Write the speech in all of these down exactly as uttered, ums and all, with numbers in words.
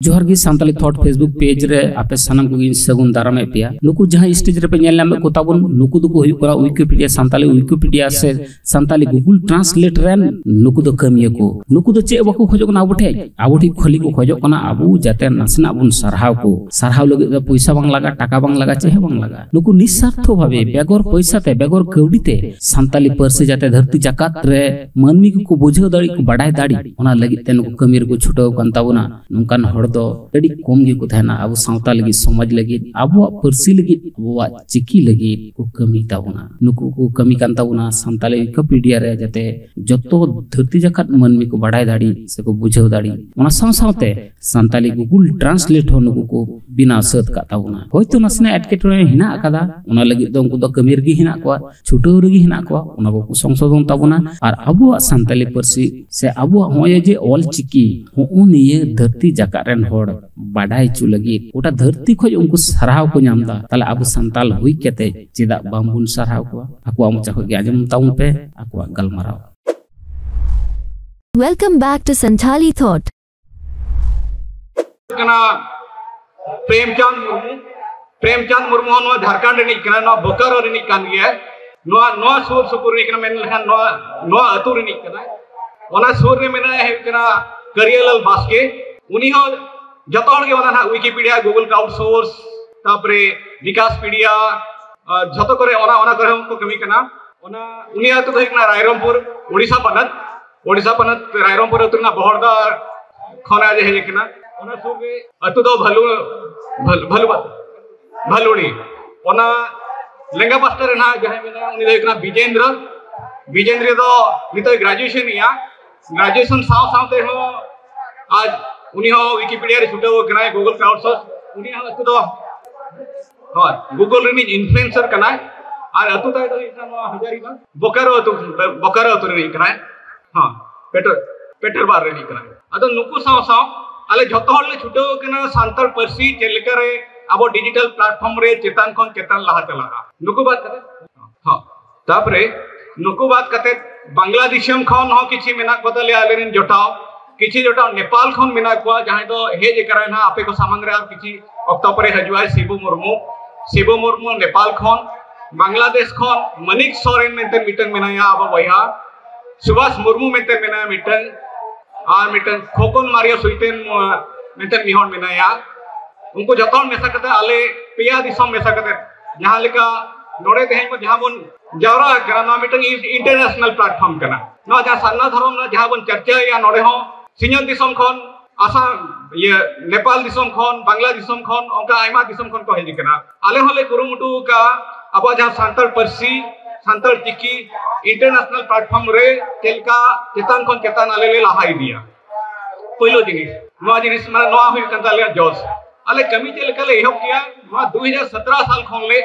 ᱡᱚᱦᱟᱨ ᱜᱮ Santali ᱛᱷᱚᱴ Facebook page ᱨᱮ ᱟᱯᱮ ᱥᱟᱱᱟᱢ ᱠᱚᱜᱮᱧ ᱥᱟᱹᱜᱩᱱ ᱫᱟᱨᱟᱢᱮᱫ ᱯᱮᱭᱟ᱾ ᱱᱩᱠᱩ ᱡᱟᱦᱟᱸ ᱥᱴᱮᱡᱽ ᱨᱮᱯᱮ ᱧᱮᱞ ᱧᱟᱢᱮᱫ ᱠᱚ ᱛᱟᱵᱚᱱ, ᱱᱩᱠᱩ ᱫᱚᱠᱚ ᱦᱩᱭᱩᱜ ᱠᱟᱱᱟ ᱣᱤᱠᱤᱯᱤᱰᱤᱭᱟ, ᱥᱟᱱᱛᱟᱞᱤ ᱣᱤᱠᱤᱯᱤᱰᱤᱭᱟ ᱥᱮ ᱥᱟᱱᱛᱟᱞᱤ ᱜᱩᱜᱩᱞ ᱴᱨᱟᱱᱥᱞᱮᱴ ᱨᱮᱱ ᱱᱩᱠᱩ ᱫᱚ ᱠᱟᱹᱢᱤᱭᱟᱹ ᱠᱚ᱾ ᱱᱩᱠᱩ ᱫᱚ ᱪᱮᱫ ᱵᱟᱠᱚ ᱠᱷᱚᱡᱚᱜ ᱠᱟᱱᱟ ᱟᱵᱚ ᱴᱷᱮᱡ? ᱟᱵᱚ ᱴᱷᱮᱡ ᱠᱷᱟᱹᱞᱤ ᱠᱚ ᱠᱷᱚᱡᱚᱜ ᱠᱟᱱᱟ ᱟᱵᱚ ᱡᱟᱛᱮ ᱱᱟᱥᱮᱱᱟᱜ ᱵᱚᱱ ᱥᱟᱨᱦᱟᱣ ᱠᱚ᱾ ᱥᱟᱨᱦᱟᱣ ᱞᱟᱹᱜᱤᱫ ᱫᱚ ᱯᱚᱭᱥᱟ ᱵᱟᱝ ᱞᱟᱜᱟᱜᱼᱟ, ᱴᱟᱠᱟ ᱵᱟᱝ ᱞᱟᱜᱟᱜᱼᱟ, ᱪᱮᱫ ᱦᱚᱸ ᱵᱟᱝ ᱞᱟᱜᱟᱜᱼᱟ᱾ ᱱᱩᱠᱩ ᱱᱤᱥᱟᱨᱛᱷᱚ ᱵᱷᱟᱵᱮ, ᱵᱮᱜᱚᱨ ᱯᱚᱭᱥᱟ ᱛᱮ, ᱵᱮᱜᱚᱨ ᱠᱟᱹᱣᱰᱤ ᱛᱮ ᱥᱟᱱᱛᱟᱞᱤ ᱯᱟᱹᱨᱥᱤ ᱡᱟᱛᱮ ᱫᱷᱟᱹᱨᱛᱤ ᱡᱟᱠᱟᱛ ᱨᱮ ᱢᱟᱹᱱᱢᱤ ᱠᱚᱠᱚ ᱵᱩᱡᱷᱟᱹᱣ ᱫᱟᱲᱮᱜ ᱠᱚ, ᱵᱟᱰᱟᱭ ᱫᱟᱲᱮᱜ, ᱚᱱᱟ ᱞᱟᱹᱜᱤᱫ ᱛᱮ ᱱᱩᱠᱩ ᱠᱟᱹᱢᱤ ᱨᱮᱠᱚ ᱪᱷᱩᱴᱟᱹᱣ ᱟᱠᱟᱱ ᱛᱟᱵᱚᱱᱟ᱾ ᱱᱚᱝᱠᱟᱱ ᱦᱚᱲ ᱫᱚ ᱟᱹᱰᱤ ᱠᱚᱢ ᱜᱮᱠᱚ ᱛᱟᱦᱮᱱᱟ᱾ ᱟᱵᱚ ᱥᱟᱶᱛᱟ ᱞᱟᱹᱜᱤᱫ, ᱥᱚᱢᱟᱡᱽ ᱞᱟᱹᱜᱤᱫ, ᱟᱵᱚᱣᱟᱜ ᱯᱟᱹᱨᱥᱤ ᱞᱟᱹᱜᱤᱫ, ᱟᱵᱚᱣᱟᱜ ᱪᱤᱠᱤ ᱞᱟᱹᱜᱤᱫ ᱠᱚ ᱠᱟᱹᱢᱤ ᱛᱟᱵᱚᱱᱟ᱾ ᱱᱩᱠᱩ ᱠᱚ ᱠᱟᱹᱢᱤ ᱠᱟᱱ ᱛᱟᱵᱚᱱᱟ ᱥᱟᱱᱛᱟᱞᱤ ᱣᱤᱠᱤᱯᱤᱰᱤᱭᱟ ᱨᱮ, ᱡᱟᱛᱮ ᱡᱚᱛᱚ ᱫᱷᱟᱹᱨᱛᱤ ᱡᱟᱠᱟᱛ ᱢᱟᱹᱱᱢᱤ ᱠᱚ ᱵᱟᱰᱟᱭ ᱫᱟᱲᱮᱜ ᱥᱮᱠᱚ ᱵᱩᱡᱷᱟᱹᱣ ᱫᱟᱲᱮᱜ᱾ ᱚᱱᱟ ᱥᱟᱶ ᱥᱟᱶᱛᱮ ᱥᱟᱱᱛᱟᱞᱤ ᱜᱩᱜᱩᱞ ᱴᱨᱟᱱᱥᱞᱮᱴ ᱦᱚᱸ ᱱᱩᱠᱩ ᱠᱚ ᱵᱮᱱᱟᱣ ᱥᱟᱹᱛ ᱠᱟᱜ ᱛᱟᱵᱚᱱᱟ᱾ ᱦᱳᱭᱛᱳ ᱱᱟᱥᱮᱱᱟᱜ ᱮᱴᱠᱮᱴᱚᱬᱮ ᱦᱮᱱᱟᱜ ᱟᱠᱟᱫᱟ, ᱚᱱᱟ ᱞᱟᱹᱜᱤᱫ ᱫᱚ ᱩᱱᱠᱩ ᱫᱚ ᱠᱟᱹᱢᱤ ᱨᱮᱜᱮ ᱦᱮᱱᱟᱜ ᱠᱚᱣᱟ, ᱪᱷᱩᱴᱟᱹᱣ ᱨᱮᱜᱮ ᱦᱮᱱᱟᱜ ᱠᱚᱣᱟ, ᱚᱱᱟ ᱠᱚᱠᱚ ᱥᱚᱝᱥᱳᱫᱷᱚᱱ ᱛᱟᱵᱚᱱᱟ᱾ ᱟᱨ ᱟᱵᱚᱣᱟᱜ ᱥᱟᱱᱛᱟᱞᱤ ᱯᱟᱹᱨᱥᱤ ᱥᱮ ᱟᱵᱚᱣᱟᱜ ᱱᱚᱜᱼᱚᱭ ᱡᱮ ᱚᱞ ᱪᱤᱠᱤ, ᱦᱚᱸᱜᱼᱚ ᱱᱤᱭᱟᱹ ᱫᱷᱟᱹᱨᱛᱤ ᱡᱟᱠᱟᱛ ᱨᱮᱱ ᱦᱚᱲ ᱵᱟᱰᱟᱭ ᱦᱚᱪᱚ ᱞᱟᱹᱜᱤᱫ ᱜᱚᱴᱟ ᱫᱷᱟᱹᱨᱛᱤ ᱠᱷᱚᱡ ᱩᱱᱠᱩ ᱥᱟᱨᱦᱟᱣ ᱠᱚ ᱧᱟᱢ ᱮᱫᱟ᱾ ᱛᱟᱦᱞᱮ ᱟᱵᱚ ᱥᱟᱱᱛᱟᱞ ᱦᱩᱭ ᱠᱟᱛᱮ ᱪᱮᱫᱟᱜ ᱵᱟᱝᱵᱚᱱ ᱥᱟᱨᱦᱟᱣ ᱠᱚᱣᱟ? ᱟᱠᱚᱣᱟᱜ ᱢᱚᱪᱟ ᱠᱷᱚᱡ ᱜᱮ ᱟᱸᱡᱚᱢ ᱛᱟᱵᱚᱱ ᱯᱮ ᱟᱠᱚᱣᱟᱜ ᱜᱟᱞᱢᱟᱨᱟᱣ᱾ Welcome back to Santhali Thought. ᱠᱟᱱᱟ ᱯᱨᱮᱢᱪᱟᱸᱫᱽ ᱢᱩᱨᱢᱩ᱾ ᱯᱨᱮᱢᱪᱟᱸᱫᱽ ᱢᱩᱨᱢᱩ ᱦᱚᱸ ᱱᱚᱣᱟ ᱡᱷᱟᱲᱠᱷᱚᱸᱰ ᱨᱤᱱᱤᱡ ᱠᱟᱱᱟ, ᱱᱚᱣᱟ ᱵᱳᱠᱟᱨᱳ ᱨᱤᱱᱤᱡ ᱠᱟᱱ ᱜᱮᱭᱟᱭ᱾ ᱱᱚᱣᱟ, ᱱᱚᱣᱟ ᱥᱩᱨ ᱥᱩᱯᱩᱨ ᱨᱤᱱᱤᱡ ᱠᱟᱱᱟ, ᱢᱮᱱ ᱞᱮᱠᱷᱟᱱ ᱱᱚᱣᱟ, ᱱᱚᱣᱟ ᱟᱹᱛᱩ ᱨᱤᱱᱤᱡ ᱠᱟᱱᱟᱭ᱾ ᱚᱱᱟ ᱥᱩᱨ ᱨᱮ ᱢᱮᱱᱟᱭᱟ ᱦᱩᱭᱩᱜ ᱠᱟᱱᱟ ᱠᱟᱹᱨᱤᱭᱟᱞᱟᱞ ᱵᱟᱥᱠᱮ᱾ ᱩᱱᱤ ᱦᱚᱸ ᱡᱚᱛᱚ ᱦᱚᱲ ᱜᱮ ᱚᱱᱟ ᱱᱟᱦᱟᱜ ᱣᱤᱠᱤᱯᱤᱰᱤᱭᱟ, ᱜᱩᱜᱩᱞ ᱠᱨᱟᱣᱩᱰ ᱥᱳᱨᱥ, ᱛᱟᱯᱚᱨᱮ ᱵᱤᱠᱟᱥᱯᱤᱰᱤᱭᱟ, ᱟᱨ ᱡᱷᱚᱛᱚ ᱠᱚᱨᱮ ᱚᱱᱟ, ᱚᱱᱟ ᱠᱚᱨᱮ ᱦᱚᱸ ᱠᱚ ᱠᱟᱹᱢᱤ ᱠᱟᱱᱟ᱾ ᱚᱱᱟ, ᱩᱱᱤᱭᱟᱜ ᱟᱹᱛᱩ ᱫᱚ ᱦᱩᱭᱩᱜ ᱠᱟᱱᱟ ᱨᱟᱭᱨᱚᱝᱯᱩᱨ, ᱳᱰᱤᱥᱟ ᱯᱚᱱᱚᱛ᱾ ᱳᱰᱤᱥᱟ ᱯᱚᱱᱚᱛ ᱨᱟᱭᱨᱚᱝᱯᱩᱨ ᱟᱹᱛᱩ ᱨᱮᱱᱟᱜ ᱵᱚᱦᱚᱲᱫᱟ ᱠᱷᱚᱱ ᱟᱡ ᱦᱮᱡ ᱟᱠᱟᱱᱟ᱾ ᱚᱱᱟ ᱥᱩᱨ ᱨᱮ ᱟᱹᱛᱩ ᱫᱚ ᱵᱷᱟᱞᱩ, ᱵᱷᱟᱞ-, ᱵᱷᱟᱞᱩ-, ᱵᱷᱟᱞᱩᱲᱤ᱾ ᱚᱱᱟ ᱞᱮᱸᱜᱟ ᱯᱟᱥᱴᱟ ᱨᱮ ᱱᱟᱦᱟᱜ ᱡᱟᱦᱟᱸᱭ ᱢᱮᱱᱟᱭᱟ, ᱩᱱᱤ ᱫᱚ ᱦᱩᱭᱩᱜ ᱠᱟᱱᱟ ᱵᱤᱡᱮᱱᱫᱨᱚ᱾ ᱵᱤᱡᱮᱱᱫᱨᱚ ᱫᱚ ᱱᱤᱛᱚᱜ ᱜᱨᱮᱡᱩᱭᱮᱥᱚᱱ ᱮᱭᱟ᱾ ᱜᱨᱮᱡᱩᱭᱮᱥᱚᱱ ᱥᱟᱶ ᱥᱟᱶ ᱛᱮᱦᱚᱸ ᱟᱡ, ᱩᱱᱤ ᱦᱚᱸ ᱣᱤᱠᱤᱯᱤᱰᱤᱭᱟ ᱨᱮ ᱪᱷᱩᱴᱟᱹᱣ ᱟᱠᱟᱱᱟᱭ, ᱜᱩᱜᱩᱞ ᱠᱨᱟᱣᱩᱰ ᱥᱳᱨᱥ᱾ ᱩᱱᱤᱭᱟᱜ ᱟᱹᱛᱩ ᱫᱚ, ᱦᱳᱭ, ᱜᱩᱜᱩᱞ ᱨᱤᱱᱤᱡ ᱤᱱᱯᱷᱞᱩᱭᱮᱱᱥᱟᱨ ᱠᱟᱱᱟᱭ᱾ ᱟᱨ ᱟᱹᱛᱩ ᱛᱟᱭ ᱫᱚ ᱦᱩᱭᱩᱜ ᱠᱟᱱᱟ ᱱᱚᱣᱟ ᱦᱟᱡᱟᱨᱤᱵᱟᱜᱽ, ᱵᱳᱠᱟᱨᱳ ᱟᱹᱛᱩ, ᱵᱳᱠᱟᱨᱳ ᱟᱹᱛᱩ ᱨᱤᱱᱤᱡ ᱠᱟᱱᱟᱭ᱾ ᱦᱚᱸ, ᱯᱮᱴᱮᱨ, ᱯᱮᱴᱮᱨᱵᱟᱨ ᱨᱤᱱᱤᱡ ᱠᱟᱱᱟᱭ᱾ ᱟᱫᱚ ᱱᱩᱠᱩ ᱥᱟᱶ ᱥᱟᱶ ᱟᱞᱮ ᱡᱷᱚᱛᱚ ᱦᱚᱲ ᱞᱮ ᱪᱷᱩᱴᱟᱹᱣ ᱟᱠᱟᱱᱟ ᱥᱟᱱᱛᱟᱲ ᱯᱟᱹᱨᱥᱤ ᱪᱮᱫ ᱞᱮᱠᱟᱨᱮ ᱟᱵᱚ ᱰᱤᱡᱤᱴᱟᱞ ᱯᱞᱟᱴᱯᱷᱚᱨᱢ ᱨᱮ ᱪᱮᱛᱟᱱ ᱠᱷᱚᱱ ᱪᱮᱛᱟᱱ ᱞᱟᱦᱟ ᱪᱟᱞᱟᱜᱼᱟ᱾ ᱱᱩᱠᱩ ᱵᱟᱫ ᱠᱟᱛᱮ, ᱦᱚᱸ, ᱛᱟᱯᱚᱨᱮ ᱱᱩᱠᱩ ᱵᱟᱫ ᱠᱟᱛᱮ ᱵᱟᱝᱞᱟ ᱫᱤᱥᱚᱢ ᱠᱷᱚᱱ ᱦᱚᱸ ᱠᱤᱪᱷᱤ ᱢᱮᱱᱟᱜ ᱠᱚ ᱛᱟᱞᱮᱭᱟ ᱟᱞᱮ ᱨᱮᱱ ᱡᱚᱴᱟᱣ᱾ ᱠᱤᱪᱷᱤ ᱡᱚᱴᱟᱣ ᱱᱮᱯᱟᱞ ᱠᱷᱚᱱ ᱢᱮᱱᱟᱜ ᱠᱚᱣᱟ, ᱡᱟᱦᱟᱸᱭ ᱫᱚ ᱦᱮᱡ ᱟᱠᱟᱱᱟᱭ ᱱᱟᱦᱟᱜ ᱟᱯᱮ ᱠᱚ ᱥᱟᱢᱟᱝ ᱨᱮ, ᱟᱨ ᱠᱤᱪᱷᱤ ᱚᱠᱛᱚ ᱯᱚᱨᱮ ᱦᱤᱡᱩᱜᱼᱟᱭ ᱥᱤᱵᱩ ᱢᱩᱨᱢᱩ᱾ ᱥᱤᱵᱩ ᱢᱩᱨᱢᱩ ᱱᱮᱯᱟᱞ ᱠᱷᱚᱱ, ᱵᱟᱝᱞᱟᱫᱮᱥ ᱠᱷᱚᱱ ᱢᱟᱱᱤᱠ ᱥᱚᱨᱮᱱ ᱢᱮᱱᱛᱮ ᱢᱤᱫᱴᱟᱝ ᱢᱮᱱᱟᱭᱟ ᱟᱵᱚ ᱵᱚᱭᱦᱟ, ᱥᱩᱵᱷᱟᱥ ᱢᱩᱨᱢᱩ ᱢᱮᱱᱛᱮ ᱢᱮᱱᱟᱭᱟ ᱢᱤᱫᱴᱟᱝ, ᱟᱨ ᱢᱤᱫᱴᱟᱝ ᱠᱷᱳᱠᱚᱱ ᱢᱟᱨᱤᱭᱚ ᱥᱩᱭᱛᱮᱱ, ᱢᱮᱱᱛᱮ ᱢᱤᱫ ᱦᱚᱲ ᱢᱮᱱᱟᱭᱟ᱾ ᱩᱱᱠᱩ ᱡᱚᱛᱚ ᱦᱚᱲ ᱢᱮᱥᱟ ᱠᱟᱛᱮ, ᱟᱞᱮ ᱯᱮᱭᱟ ᱫᱤᱥᱚᱢ ᱢᱮᱥᱟ ᱠᱟᱛᱮ, ᱡᱟᱦᱟᱸ ᱞᱮᱠᱟ ᱱᱚᱰᱮ ᱛᱮᱦᱮᱧ ᱵᱚᱱ, ᱡᱟᱦᱟᱸ ᱵᱚᱱ ᱡᱟᱣᱨᱟ ᱟᱠᱟᱱᱟ, ᱱᱚᱣᱟ ᱢᱤᱫᱴᱟᱝ ᱤᱱᱴᱟᱨᱱᱮᱥᱱᱟᱞ ᱯᱞᱟᱴᱯᱷᱚᱨᱢ ᱠᱟᱱᱟ᱾ ᱱᱚᱣᱟ ᱡᱟᱦᱟᱸ ᱥᱟᱨᱱᱟ ᱫᱷᱚᱨᱚᱢ ᱨᱮᱱᱟᱜ ᱡᱟᱦᱟᱸ ᱵᱚᱱ ᱪᱟᱨᱪᱟᱭᱮᱫᱼᱟ ᱱᱚᱰᱮ ᱦᱚᱸ, ᱥᱤᱧᱚᱛ ᱫᱤᱥᱚᱢ ᱠᱷᱚᱱ, ᱟᱥᱟᱢ, ᱤᱭᱟᱹ, ᱱᱮᱯᱟᱞ ᱫᱤᱥᱚᱢ ᱠᱷᱚᱱ, ᱵᱟᱝᱞᱟ ᱫᱤᱥᱚᱢ ᱠᱷᱚᱱ, ᱚᱱᱠᱟ ᱟᱭᱢᱟ ᱫᱤᱥᱚᱢ ᱠᱷᱚᱱ ᱠᱚ ᱦᱮᱡ ᱟᱠᱟᱱᱟ᱾ ᱟᱞᱮ ᱦᱚᱸᱞᱮ ᱠᱩᱨᱩᱢᱩᱴᱩ ᱟᱠᱟᱫᱼᱟ ᱟᱵᱚᱣᱟᱜ ᱡᱟᱦᱟᱸ ᱥᱟᱱᱛᱟᱲ ᱯᱟᱹᱨᱥᱤ, ᱥᱟᱱᱛᱟᱲ ᱪᱤᱠᱤ ᱤᱱᱴᱟᱨᱱᱮᱥᱱᱟᱞ ᱯᱞᱟᱴᱯᱷᱚᱨᱢ ᱨᱮ ᱪᱮᱫ ᱞᱮᱠᱟ ᱪᱮᱛᱟᱱ ᱠᱷᱚᱱ ᱪᱮᱛᱟᱱ ᱟᱞᱮ ᱞᱮ ᱞᱟᱦᱟ ᱤᱫᱤᱭᱟ᱾ ᱯᱳᱭᱞᱳ ᱡᱤᱱᱤᱥ, ᱱᱚᱣᱟ ᱡᱤᱱᱤᱥ, ᱢᱟᱱᱮ, ᱱᱚᱣᱟ ᱦᱩᱭᱩᱜ ᱠᱟᱱ ᱛᱟᱞᱮᱭᱟ ᱡᱚᱥ᱾ ᱟᱞᱮ ᱠᱟᱹᱢᱤ ᱪᱮᱫ ᱞᱮᱠᱟ ᱞᱮ ᱮᱦᱚᱵ ᱠᱮᱭᱟ, ᱱᱚᱣᱟ ᱫᱩ ᱦᱟᱡᱟᱨ ᱥᱟᱛᱨᱟ ᱥᱟᱞ ᱠᱷᱚᱱ ᱞᱮ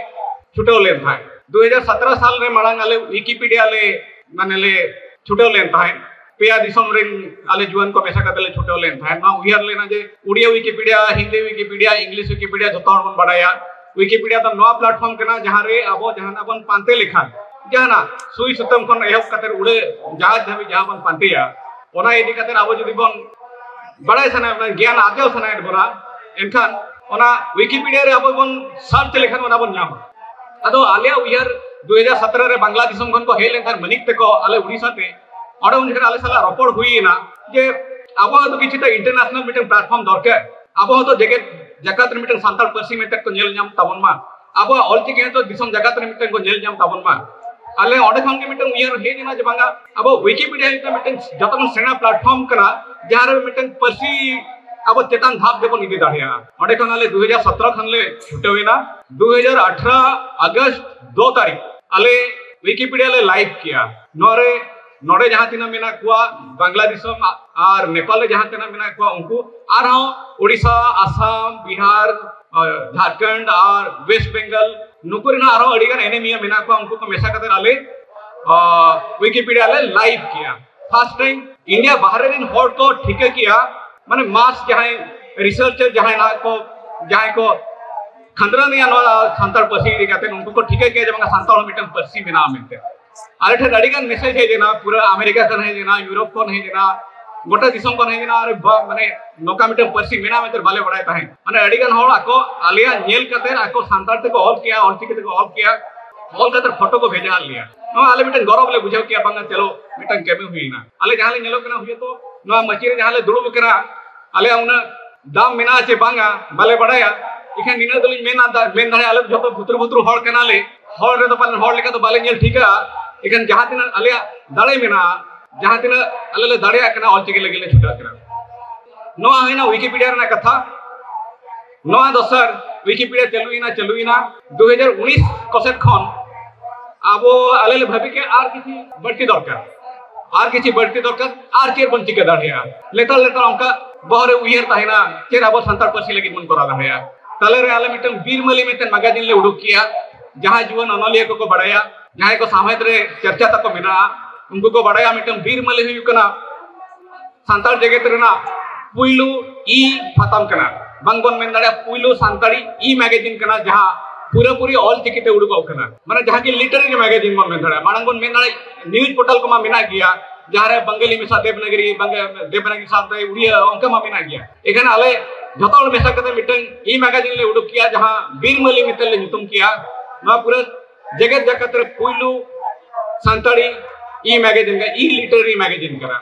ᱪᱷᱩᱴᱟᱹᱣ ᱞᱮᱱ ᱛᱟᱦᱮᱸᱫ᱾ ᱫᱩ ᱦᱟᱡᱟᱨ ᱥᱟᱛᱨᱟ ᱥᱟᱞ ᱨᱮ ᱢᱟᱲᱟᱝ ᱟᱞᱮ ᱣᱤᱠᱤᱯᱤᱰᱤᱭᱟ ᱞᱮ, ᱢᱟᱱᱮ, ᱞᱮ ᱪᱷᱩᱴᱟᱹᱣ ᱞᱮᱱ ᱛᱟᱦᱮᱸᱫ᱾ ᱯᱮᱭᱟ ᱫᱤᱥᱚᱢ ᱨᱮᱱ ᱟᱞᱮ ᱡᱩᱣᱟᱹᱱ ᱠᱚ ᱢᱮᱥᱟ ᱠᱟᱛᱮ ᱞᱮ ᱪᱷᱩᱴᱟᱹᱣ ᱞᱮᱱ ᱛᱟᱦᱮᱸᱫ᱾ ᱱᱚᱣᱟ ᱩᱭᱦᱟᱹᱨ ᱞᱮᱱᱟ ᱡᱮ Odia Wikipedia, Hindi Wikipedia, English Wikipedia ᱡᱚᱛᱚ ᱦᱚᱲ ᱵᱚᱱ ᱵᱟᱲᱟᱭᱟ᱾ ᱣᱤᱠᱤᱯᱤᱰᱤᱭᱟ ᱫᱚ ᱱᱚᱣᱟ ᱯᱞᱟᱴᱯᱷᱚᱨᱢ ᱠᱟᱱᱟ ᱡᱟᱦᱟᱸ ᱨᱮ ᱟᱵᱚ ᱡᱟᱦᱟᱱᱟᱜ ᱵᱚᱱ ᱯᱟᱱᱛᱮ ᱞᱮᱠᱷᱟᱱ, ᱡᱟᱦᱟᱱᱟᱜ ᱥᱩᱭ ᱥᱩᱛᱟᱹᱢ ᱠᱷᱚᱱ ᱮᱦᱚᱵ ᱠᱟᱛᱮ ᱩᱰᱟᱹ ᱡᱟᱦᱟᱡᱽ ᱫᱷᱟᱹᱵᱤᱡ ᱡᱟᱦᱟᱸ ᱵᱚᱱ ᱯᱟᱱᱛᱮᱭᱟ, ᱚᱱᱟ ᱤᱫᱤ ᱠᱟᱛᱮ ᱟᱵᱚ ᱡᱩᱫᱤ ᱵᱚᱱ ᱵᱟᱲᱟᱭ ᱥᱟᱱᱟᱭᱮᱫ ᱵᱚᱱᱟ, ᱜᱮᱭᱟᱱ ᱟᱨᱡᱟᱣ ᱥᱟᱱᱟᱭᱮᱫ ᱵᱚᱱᱟ, ᱮᱱᱠᱷᱟᱱ ᱚᱱᱟ ᱣᱤᱠᱤᱯᱤᱰᱤᱭᱟ ᱨᱮ ᱟᱵᱚ ᱵᱚᱱ ᱥᱟᱨᱪ ᱞᱮᱠᱷᱟᱱ ᱚᱱᱟ ᱵᱚᱱ ᱧᱟᱢᱟ᱾ ᱟᱫᱚ ᱟᱞᱮᱭᱟᱜ ᱩᱭᱦᱟᱹᱨ, ᱫᱩ ᱦᱟᱡᱟᱨ ᱥᱟᱛᱨᱟ ᱨᱮ ᱵᱟᱝᱞᱟ ᱫᱤᱥᱚᱢ ᱠᱷᱚᱱ ᱠᱚ ᱦᱮᱡ ᱞᱮᱱ ᱛᱟᱦᱮᱸᱫ ᱢᱟᱹᱱᱤᱠ ᱛᱮᱠᱚ ᱟᱞᱮ ᱩᱲᱤᱥᱥᱟ ᱛᱮ, ᱚᱸᱰᱮ ᱩᱱ ᱡᱚᱠᱷᱚᱱ ᱟᱞᱮ ᱥᱟᱞᱟᱜ ᱨᱚᱯᱚᱲ ᱦᱩᱭ ᱮᱱᱟ ᱡᱮ ᱟᱵᱚᱣᱟᱜ ᱫᱚ ᱠᱤᱪᱷᱩᱴᱟ ᱤᱱᱴᱟᱨᱱᱮᱥᱱᱟᱞ ᱢᱤᱫᱴᱟᱝ ᱯᱞᱟᱴᱯᱷᱚᱨᱢ ᱫᱚᱨᱠᱟᱨ, ᱟᱵᱚ ᱦᱚᱸᱛᱚ ᱡᱮᱜᱮᱛ ᱡᱟᱠᱟᱛ ᱨᱮ ᱢᱤᱫᱴᱟᱝ ᱥᱟᱱᱛᱟᱲ ᱯᱟᱹᱨᱥᱤ ᱢᱮᱱᱛᱮ ᱠᱚ ᱧᱮᱞ ᱧᱟᱢ ᱛᱟᱵᱚᱱ ᱢᱟ, ᱟᱵᱚᱣᱟᱜ ᱚᱞᱪᱤᱠᱤ ᱦᱚᱸᱛᱚ ᱫᱤᱥᱚᱢ ᱡᱟᱠᱟᱛ ᱨᱮ ᱢᱤᱫᱴᱟᱝ ᱠᱚ ᱧᱮᱞ ᱧᱟᱢ ᱛᱟᱵᱚᱱ ᱢᱟ᱾ ᱟᱞᱮ ᱚᱸᱰᱮ ᱠᱷᱚᱱ ᱜᱮ ᱢᱤᱫᱴᱟᱝ ᱩᱭᱦᱟᱹᱨ ᱦᱮᱡ ᱮᱱᱟ ᱡᱮ ᱵᱟᱝᱟ, ᱟᱵᱚ ᱣᱤᱠᱤᱯᱤᱰᱤᱭᱟ ᱢᱤᱫᱴᱟᱝ, ᱢᱤᱫᱴᱟᱝ ᱡᱚᱛᱚ ᱠᱷᱚᱱ ᱥᱮᱬᱟ ᱯᱞᱟᱴᱯᱷᱚᱨᱢ ᱠᱟᱱᱟ, ᱡᱟᱦᱟᱸ ᱨᱮ ᱢᱤᱫᱴᱟᱝ ᱯᱟᱹᱨᱥᱤ ᱟᱵᱚ ᱪᱮᱛᱟᱱ ᱫᱷᱟᱯ ᱜᱮᱵᱚᱱ ᱤᱫᱤ ᱫᱟᱲᱮᱭᱟᱜᱼᱟ᱾ ᱚᱸᱰᱮ ᱠᱷᱚᱱ ᱟᱞᱮ ᱫᱩ ᱦᱟᱡᱟᱨ ᱥᱚᱛᱨᱚ ᱠᱷᱚᱱ ᱞᱮ ᱪᱷᱩᱴᱟᱹᱣ ᱮᱱᱟ᱾ ᱫᱩ ᱦᱟᱡᱟᱨ ᱟᱴᱷᱨᱚ ᱟᱜᱚᱥᱴ ᱫᱩ ᱛᱟᱹᱨᱤᱠᱷ ᱟᱞᱮ ᱣᱤᱠᱤᱯᱤᱰᱤᱭᱟ ᱞᱮ ᱞᱟᱭᱤᱵᱷ ᱠᱮᱜᱼᱟ᱾ ᱱᱚᱣᱟ ᱨᱮ ᱱᱚᱰᱮ ᱡᱟᱦᱟᱸ ᱛᱤᱱᱟᱹᱜ ᱢᱮᱱᱟᱜ ᱠᱚᱣᱟ, ᱵᱟᱝᱞᱟ ᱫᱤᱥᱚᱢ ᱟᱨ ᱱᱮᱯᱟᱞ ᱨᱮ ᱡᱟᱦᱟᱸ ᱛᱤᱱᱟᱹᱜ ᱢᱮᱱᱟᱜ ᱠᱚᱣᱟ, ᱩᱱᱠᱩ ᱟᱨᱦᱚᱸ ᱳᱰᱤᱥᱟ, ᱟᱥᱟᱢ, ᱵᱤᱦᱟᱨ, ᱟᱨ ᱡᱷᱟᱲᱠᱷᱚᱸᱰ ᱟᱨ ᱣᱮᱥᱴ ᱵᱮᱝᱜᱚᱞ, ᱱᱩᱠᱩ ᱨᱮᱱᱟᱜ ᱟᱨᱦᱚᱸ ᱟᱹᱰᱤ ᱜᱟᱱ ᱮᱱᱮᱢᱤᱭᱟᱹ ᱢᱮᱱᱟᱜ ᱠᱚᱣᱟ᱾ ᱩᱱᱠᱩ ᱠᱚ ᱢᱮᱥᱟ ᱠᱟᱛᱮ ᱟᱞᱮ, ᱟ, ᱣᱤᱠᱤᱯᱤᱰᱤᱭᱟ ᱞᱮ ᱞᱟᱭᱤᱵᱷ ᱠᱮᱜᱼᱟ᱾ ᱯᱷᱟᱥᱴ ᱴᱟᱭᱤᱢ ᱤᱱᱰᱤᱭᱟ ᱵᱟᱦᱨᱮ ᱨᱮᱱ ᱦᱚᱲ ᱠᱚ ᱴᱷᱤᱠᱟᱹ ᱠᱮᱜᱼᱟ, ᱢᱟᱱᱮ, ᱢᱟᱥ ᱡᱟᱦᱟᱸᱭ ᱨᱤᱥᱟᱨᱪᱟᱨ ᱡᱟᱦᱟᱸᱭ ᱱᱟᱜ ᱠᱚ, ᱡᱟᱦᱟᱸᱭ ᱠᱚ ᱠᱷᱟᱸᱫᱽᱨᱟᱱᱤᱭᱟ ᱱᱚᱣᱟ ᱥᱟᱱᱛᱟᱲ ᱯᱟᱹᱨᱥᱤ ᱤᱫᱤ ᱠᱟᱛᱮ, ᱩᱱᱠᱩ ᱠᱚ ᱴᱷᱤᱠᱟᱹ ᱠᱮᱜᱼᱟ ᱡᱮ ᱵᱟᱝᱟ, ᱥᱟᱱᱛᱟᱲ ᱦᱚᱸ ᱢᱤᱫᱴᱟᱝ ᱯᱟᱹᱨᱥᱤ ᱢᱮᱱᱟᱜᱼᱟ ᱢᱮᱱᱛᱮ᱾ ᱟᱞᱮ ᱴᱷᱮᱱ ᱟᱹᱰᱤ ᱜᱟᱱ ᱢᱮᱥᱮᱡᱽ ᱦᱮᱡ ᱮᱱᱟ, ᱯᱩᱨᱟᱹ ᱟᱢᱮᱨᱤᱠᱟ ᱠᱷᱚᱱ ᱦᱮᱡ ᱮᱱᱟ, ᱭᱩᱨᱳᱯ ᱠᱷᱚᱱ ᱦᱮᱡ ᱮᱱᱟ, ᱜᱚᱴᱟ ᱫᱤᱥᱚᱢ ᱠᱷᱚᱱ ᱦᱮᱡ ᱮᱱᱟ, ᱟᱨᱮ ᱵᱟ, ᱢᱟᱱᱮ ᱱᱚᱝᱠᱟ ᱢᱤᱫᱴᱟᱝ ᱯᱟᱹᱨᱥᱤ ᱢᱮᱱᱟᱜᱼᱟ ᱢᱮᱱᱛᱮ ᱵᱟᱞᱮ ᱵᱟᱲᱟᱭ ᱛᱟᱦᱮᱸᱫ᱾ ᱢᱟᱱᱮ ᱟᱹᱰᱤ ᱜᱟᱱ ᱦᱚᱲ ᱟᱠᱚ ᱟᱞᱮᱭᱟᱜ ᱧᱮᱞ ᱠᱟᱛᱮ ᱟᱠᱚ ᱥᱟᱱᱛᱟᱲ ᱛᱮᱠᱚ ᱚᱞ ᱠᱮᱜᱼᱟ, ᱚᱞᱪᱤᱠᱤ ᱛᱮᱠᱚ ᱚᱞ ᱠᱮᱜᱼᱟ, ᱚᱞ ᱠᱟᱛᱮ ᱯᱷᱳᱴᱳ ᱠᱚ ᱵᱷᱮᱡᱟ ᱟᱫ ᱞᱮᱭᱟ᱾ ᱱᱚᱣᱟ ᱟᱞᱮ ᱢᱤᱫᱴᱟᱝ ᱜᱚᱨᱚᱵᱽ ᱞᱮ ᱵᱩᱡᱷᱟᱹᱣ ᱠᱮᱜᱼᱟ, ᱵᱟᱝᱟ ᱪᱚᱞᱚ ᱢᱤᱫᱴᱟᱝ ᱠᱟᱹᱢᱤ ᱦᱩᱭᱱᱟ᱾ ᱟᱞᱮ ᱡᱟᱦᱟᱸ ᱞᱮ ᱧᱮᱞᱚᱜ ᱠᱟᱱᱟ, ᱦᱩᱭᱛᱚ ᱱᱚᱣᱟ ᱢᱟᱹᱪᱤ ᱨᱮ ᱡᱟᱦᱟᱸ ᱞᱮ ᱫᱩᱲᱩᱵ ᱟᱠᱟᱱᱟ, ᱟᱞᱮᱭᱟᱜ ᱩᱱᱟᱹᱜ ᱫᱟᱢ ᱢᱮᱱᱟᱜᱼᱟ ᱪᱮ ᱵᱟᱝᱟ ᱵᱟᱞᱮ ᱵᱟᱲᱟᱭᱟ, ᱮᱱᱠᱷᱟᱱ ᱱᱤᱱᱟᱹᱜ ᱫᱚᱞᱤᱧ ᱢᱮᱱᱟ, ᱢᱮᱱ ᱫᱟᱲᱮᱭᱟᱜᱼᱟ, ᱟᱞᱮ ᱫᱚ ᱡᱷᱚᱛᱚ ᱵᱷᱩᱛᱩᱨ ᱵᱷᱩᱛᱩᱨ ᱦᱚᱲ ᱠᱟᱱᱟᱞᱮ᱾ ᱦᱚᱲ ᱨᱮᱫᱚ ᱯᱟᱞᱮᱱ ᱦᱚᱲ ᱞᱮᱠᱟ ᱫᱚ ᱵᱟᱞᱮ ᱧᱮᱞ ᱴᱷᱤᱠᱟ, ᱮᱱᱠᱷᱟᱱ ᱡᱟᱦᱟᱸ ᱛᱤᱱᱟᱹᱜ ᱟᱞᱮᱭᱟᱜ ᱫᱟᱲᱮ ᱢᱮᱱᱟᱜᱼᱟ, ᱡᱟᱦᱟᱸ ᱛᱤᱱᱟᱹᱜ ᱟᱞᱮ ᱞᱮ ᱫᱟᱲᱮᱭᱟᱜ ᱠᱟᱱᱟ, ᱚᱞᱪᱤᱠᱤ ᱞᱟᱹᱜᱤᱫ ᱞᱮ ᱪᱷᱩᱴᱟᱹᱜ ᱠᱟᱱᱟ᱾ ᱱᱚᱣᱟ ᱦᱩᱭᱱᱟ ᱣᱤᱠᱤᱯᱤᱰᱤᱭᱟ ᱨᱮᱱᱟᱜ ᱠᱟᱛᱷᱟ᱾ ᱱᱚᱣᱟ ᱫᱚ ᱥᱟᱨ, ᱣᱤᱠᱤᱯᱤᱰᱤᱭᱟ ᱪᱟᱹᱞᱩᱭᱮᱱᱟ, ᱪᱟᱹᱞᱩᱭᱮᱱᱟ ᱫᱩ ᱦᱟᱡᱟᱨ ᱩᱱᱤᱥ ᱠᱚᱥᱮᱫ ᱠᱷᱚᱱ ᱟᱵᱚ, ᱟᱞᱮ ᱞᱮ ᱵᱷᱟᱹᱵᱤ ᱠᱮᱫ ᱟᱨ ᱠᱤᱪᱷᱩ ᱵᱟᱹᱲᱛᱤ ᱫᱚᱨᱠᱟᱨ, ᱟᱨ ᱠᱤᱪᱷᱩ ᱵᱟᱹᱲᱛᱤ ᱫᱚᱨᱠᱟᱨ, ᱟᱨ ᱪᱮᱫ ᱵᱚᱱ ᱪᱤᱠᱟᱹ ᱫᱟᱲᱮᱭᱟᱜᱼᱟ᱾ ᱞᱮᱛᱟᱲ ᱞᱮᱛᱟᱲ ᱚᱱᱠᱟ ᱵᱚᱦᱚᱜ ᱨᱮ ᱩᱭᱦᱟᱹᱨ ᱛᱟᱦᱮᱱᱟ, ᱪᱮᱫ ᱟᱵᱚ ᱥᱟᱱᱛᱟᱲ ᱯᱟᱹᱨᱥᱤ ᱞᱟᱹᱜᱤᱫ ᱵᱚᱱ ᱠᱚᱨᱟᱣ ᱫᱟᱲᱮᱭᱟᱜᱼᱟ᱾ ᱛᱟᱞᱟᱨᱮ ᱟᱞᱮ ᱢᱤᱫᱴᱟᱝ ᱵᱤᱨ ᱢᱟᱹᱞᱤ ᱢᱤᱫᱴᱟᱝ ᱢᱟᱜᱟᱡᱤᱱ ᱞᱮ ᱩᱰᱩᱠ ᱠᱮᱜᱼᱟ, ᱡᱟᱦᱟᱸᱭ ᱡᱩᱣᱟᱹᱱ ᱚᱱᱚᱞᱤᱭᱟᱹ ᱠᱚᱠᱚ ᱵᱟᱲᱟᱭᱟ, ᱡᱟᱦᱟᱸᱭ ᱠᱚ ᱥᱟᱶᱦᱮᱫ ᱨᱮ ᱪᱟᱨᱪᱟ ᱛᱟᱠᱚ ᱢᱮᱱᱟᱜᱼᱟ, ᱩᱱᱠᱩ ᱠᱚ ᱵᱟᱲᱟᱭᱟ ᱢᱤᱫᱴᱟᱝ ᱵᱤᱨ ᱢᱟᱹᱞᱤ ᱦᱩᱭᱩᱜ ᱠᱟᱱᱟ ᱥᱟᱱᱛᱟᱲ ᱡᱮᱜᱮᱛ ᱨᱮᱱᱟᱜ ᱯᱩᱭᱞᱩ ᱤ ᱯᱟᱛᱟᱢ ᱠᱟᱱᱟ, ᱵᱟᱝ ᱵᱚᱱ ᱢᱮᱱ ᱫᱟᱲᱮᱭᱟᱜᱼᱟ ᱯᱩᱭᱞᱩ ᱥᱟᱱᱛᱟᱲᱤ ᱤ ᱢᱮᱜᱟᱡᱤᱱ ᱠᱟᱱᱟ, ᱡᱟᱦᱟᱸ ᱯᱩᱨᱟᱹᱯᱩᱨᱤ ᱚᱞ ᱪᱤᱠᱤ ᱛᱮ ᱩᱰᱩᱠᱚᱜ ᱠᱟᱱᱟ, ᱢᱟᱱᱮ ᱡᱟᱦᱟᱸ ᱠᱤ ᱞᱤᱴᱟᱨᱮᱨᱤ ᱢᱮᱜᱟᱡᱤᱱ ᱵᱚᱱ ᱢᱮᱱ ᱫᱟᱲᱮᱭᱟᱜᱼᱟ᱾ ᱢᱟᱲᱟᱝ ᱵᱚᱱ ᱢᱮᱱ ᱫᱟᱲᱮᱭᱟᱜᱼᱟ ᱱᱤᱭᱩᱡᱽ ᱯᱳᱨᱴᱟᱞ ᱠᱚᱢᱟ ᱢᱮᱱᱟᱜ ᱜᱮᱭᱟ, ᱡᱟᱦᱟᱸ ᱨᱮ ᱵᱟᱝᱜᱟᱞᱤ ᱢᱮᱥᱟ ᱫᱮᱵᱽᱱᱟᱜᱤᱨᱤ, ᱵᱟᱝᱜᱟ-, ᱫᱮᱵᱽᱱᱟᱜᱤᱨᱤ ᱥᱟᱶᱛᱮ ᱩᱲᱤᱭᱟ, ᱚᱱᱠᱟ ᱢᱟ ᱢᱮᱱᱟᱜ ᱜᱮᱭᱟ᱾ ᱮᱠᱷᱟᱱ ᱟᱞᱮ ᱡᱷᱚᱛᱚ ᱦᱚᱲ ᱢᱮᱥᱟ ᱠᱟᱛᱮ ᱢᱤᱫᱴᱟᱝ ᱤ ᱢᱮᱜᱟᱡᱤᱱ ᱞᱮ ᱩᱰᱩᱠ ᱠᱮᱜᱼᱟ, ᱡᱟᱦᱟᱸ ᱵᱤᱨ ᱢᱟᱹᱞᱤ ᱢᱮᱱᱛᱮ ᱞᱮ ᱧᱩᱛᱩᱢ ᱠᱮᱜᱼᱟ᱾ ᱱᱚᱣᱟ ᱯᱩᱨᱟᱹ ᱡᱮᱜᱮᱛ ᱡᱟᱠᱟᱛ ᱨᱮ ᱯᱩᱭᱞᱩ ᱥᱟᱱᱛᱟᱲᱤ ᱤ ᱢᱮᱜᱟᱡᱤᱱ ᱠᱟᱱᱟ, ᱤ ᱞᱤᱴᱟᱨᱮᱨᱤ ᱢᱮᱜᱟᱡᱤᱱ ᱠᱟᱱᱟ᱾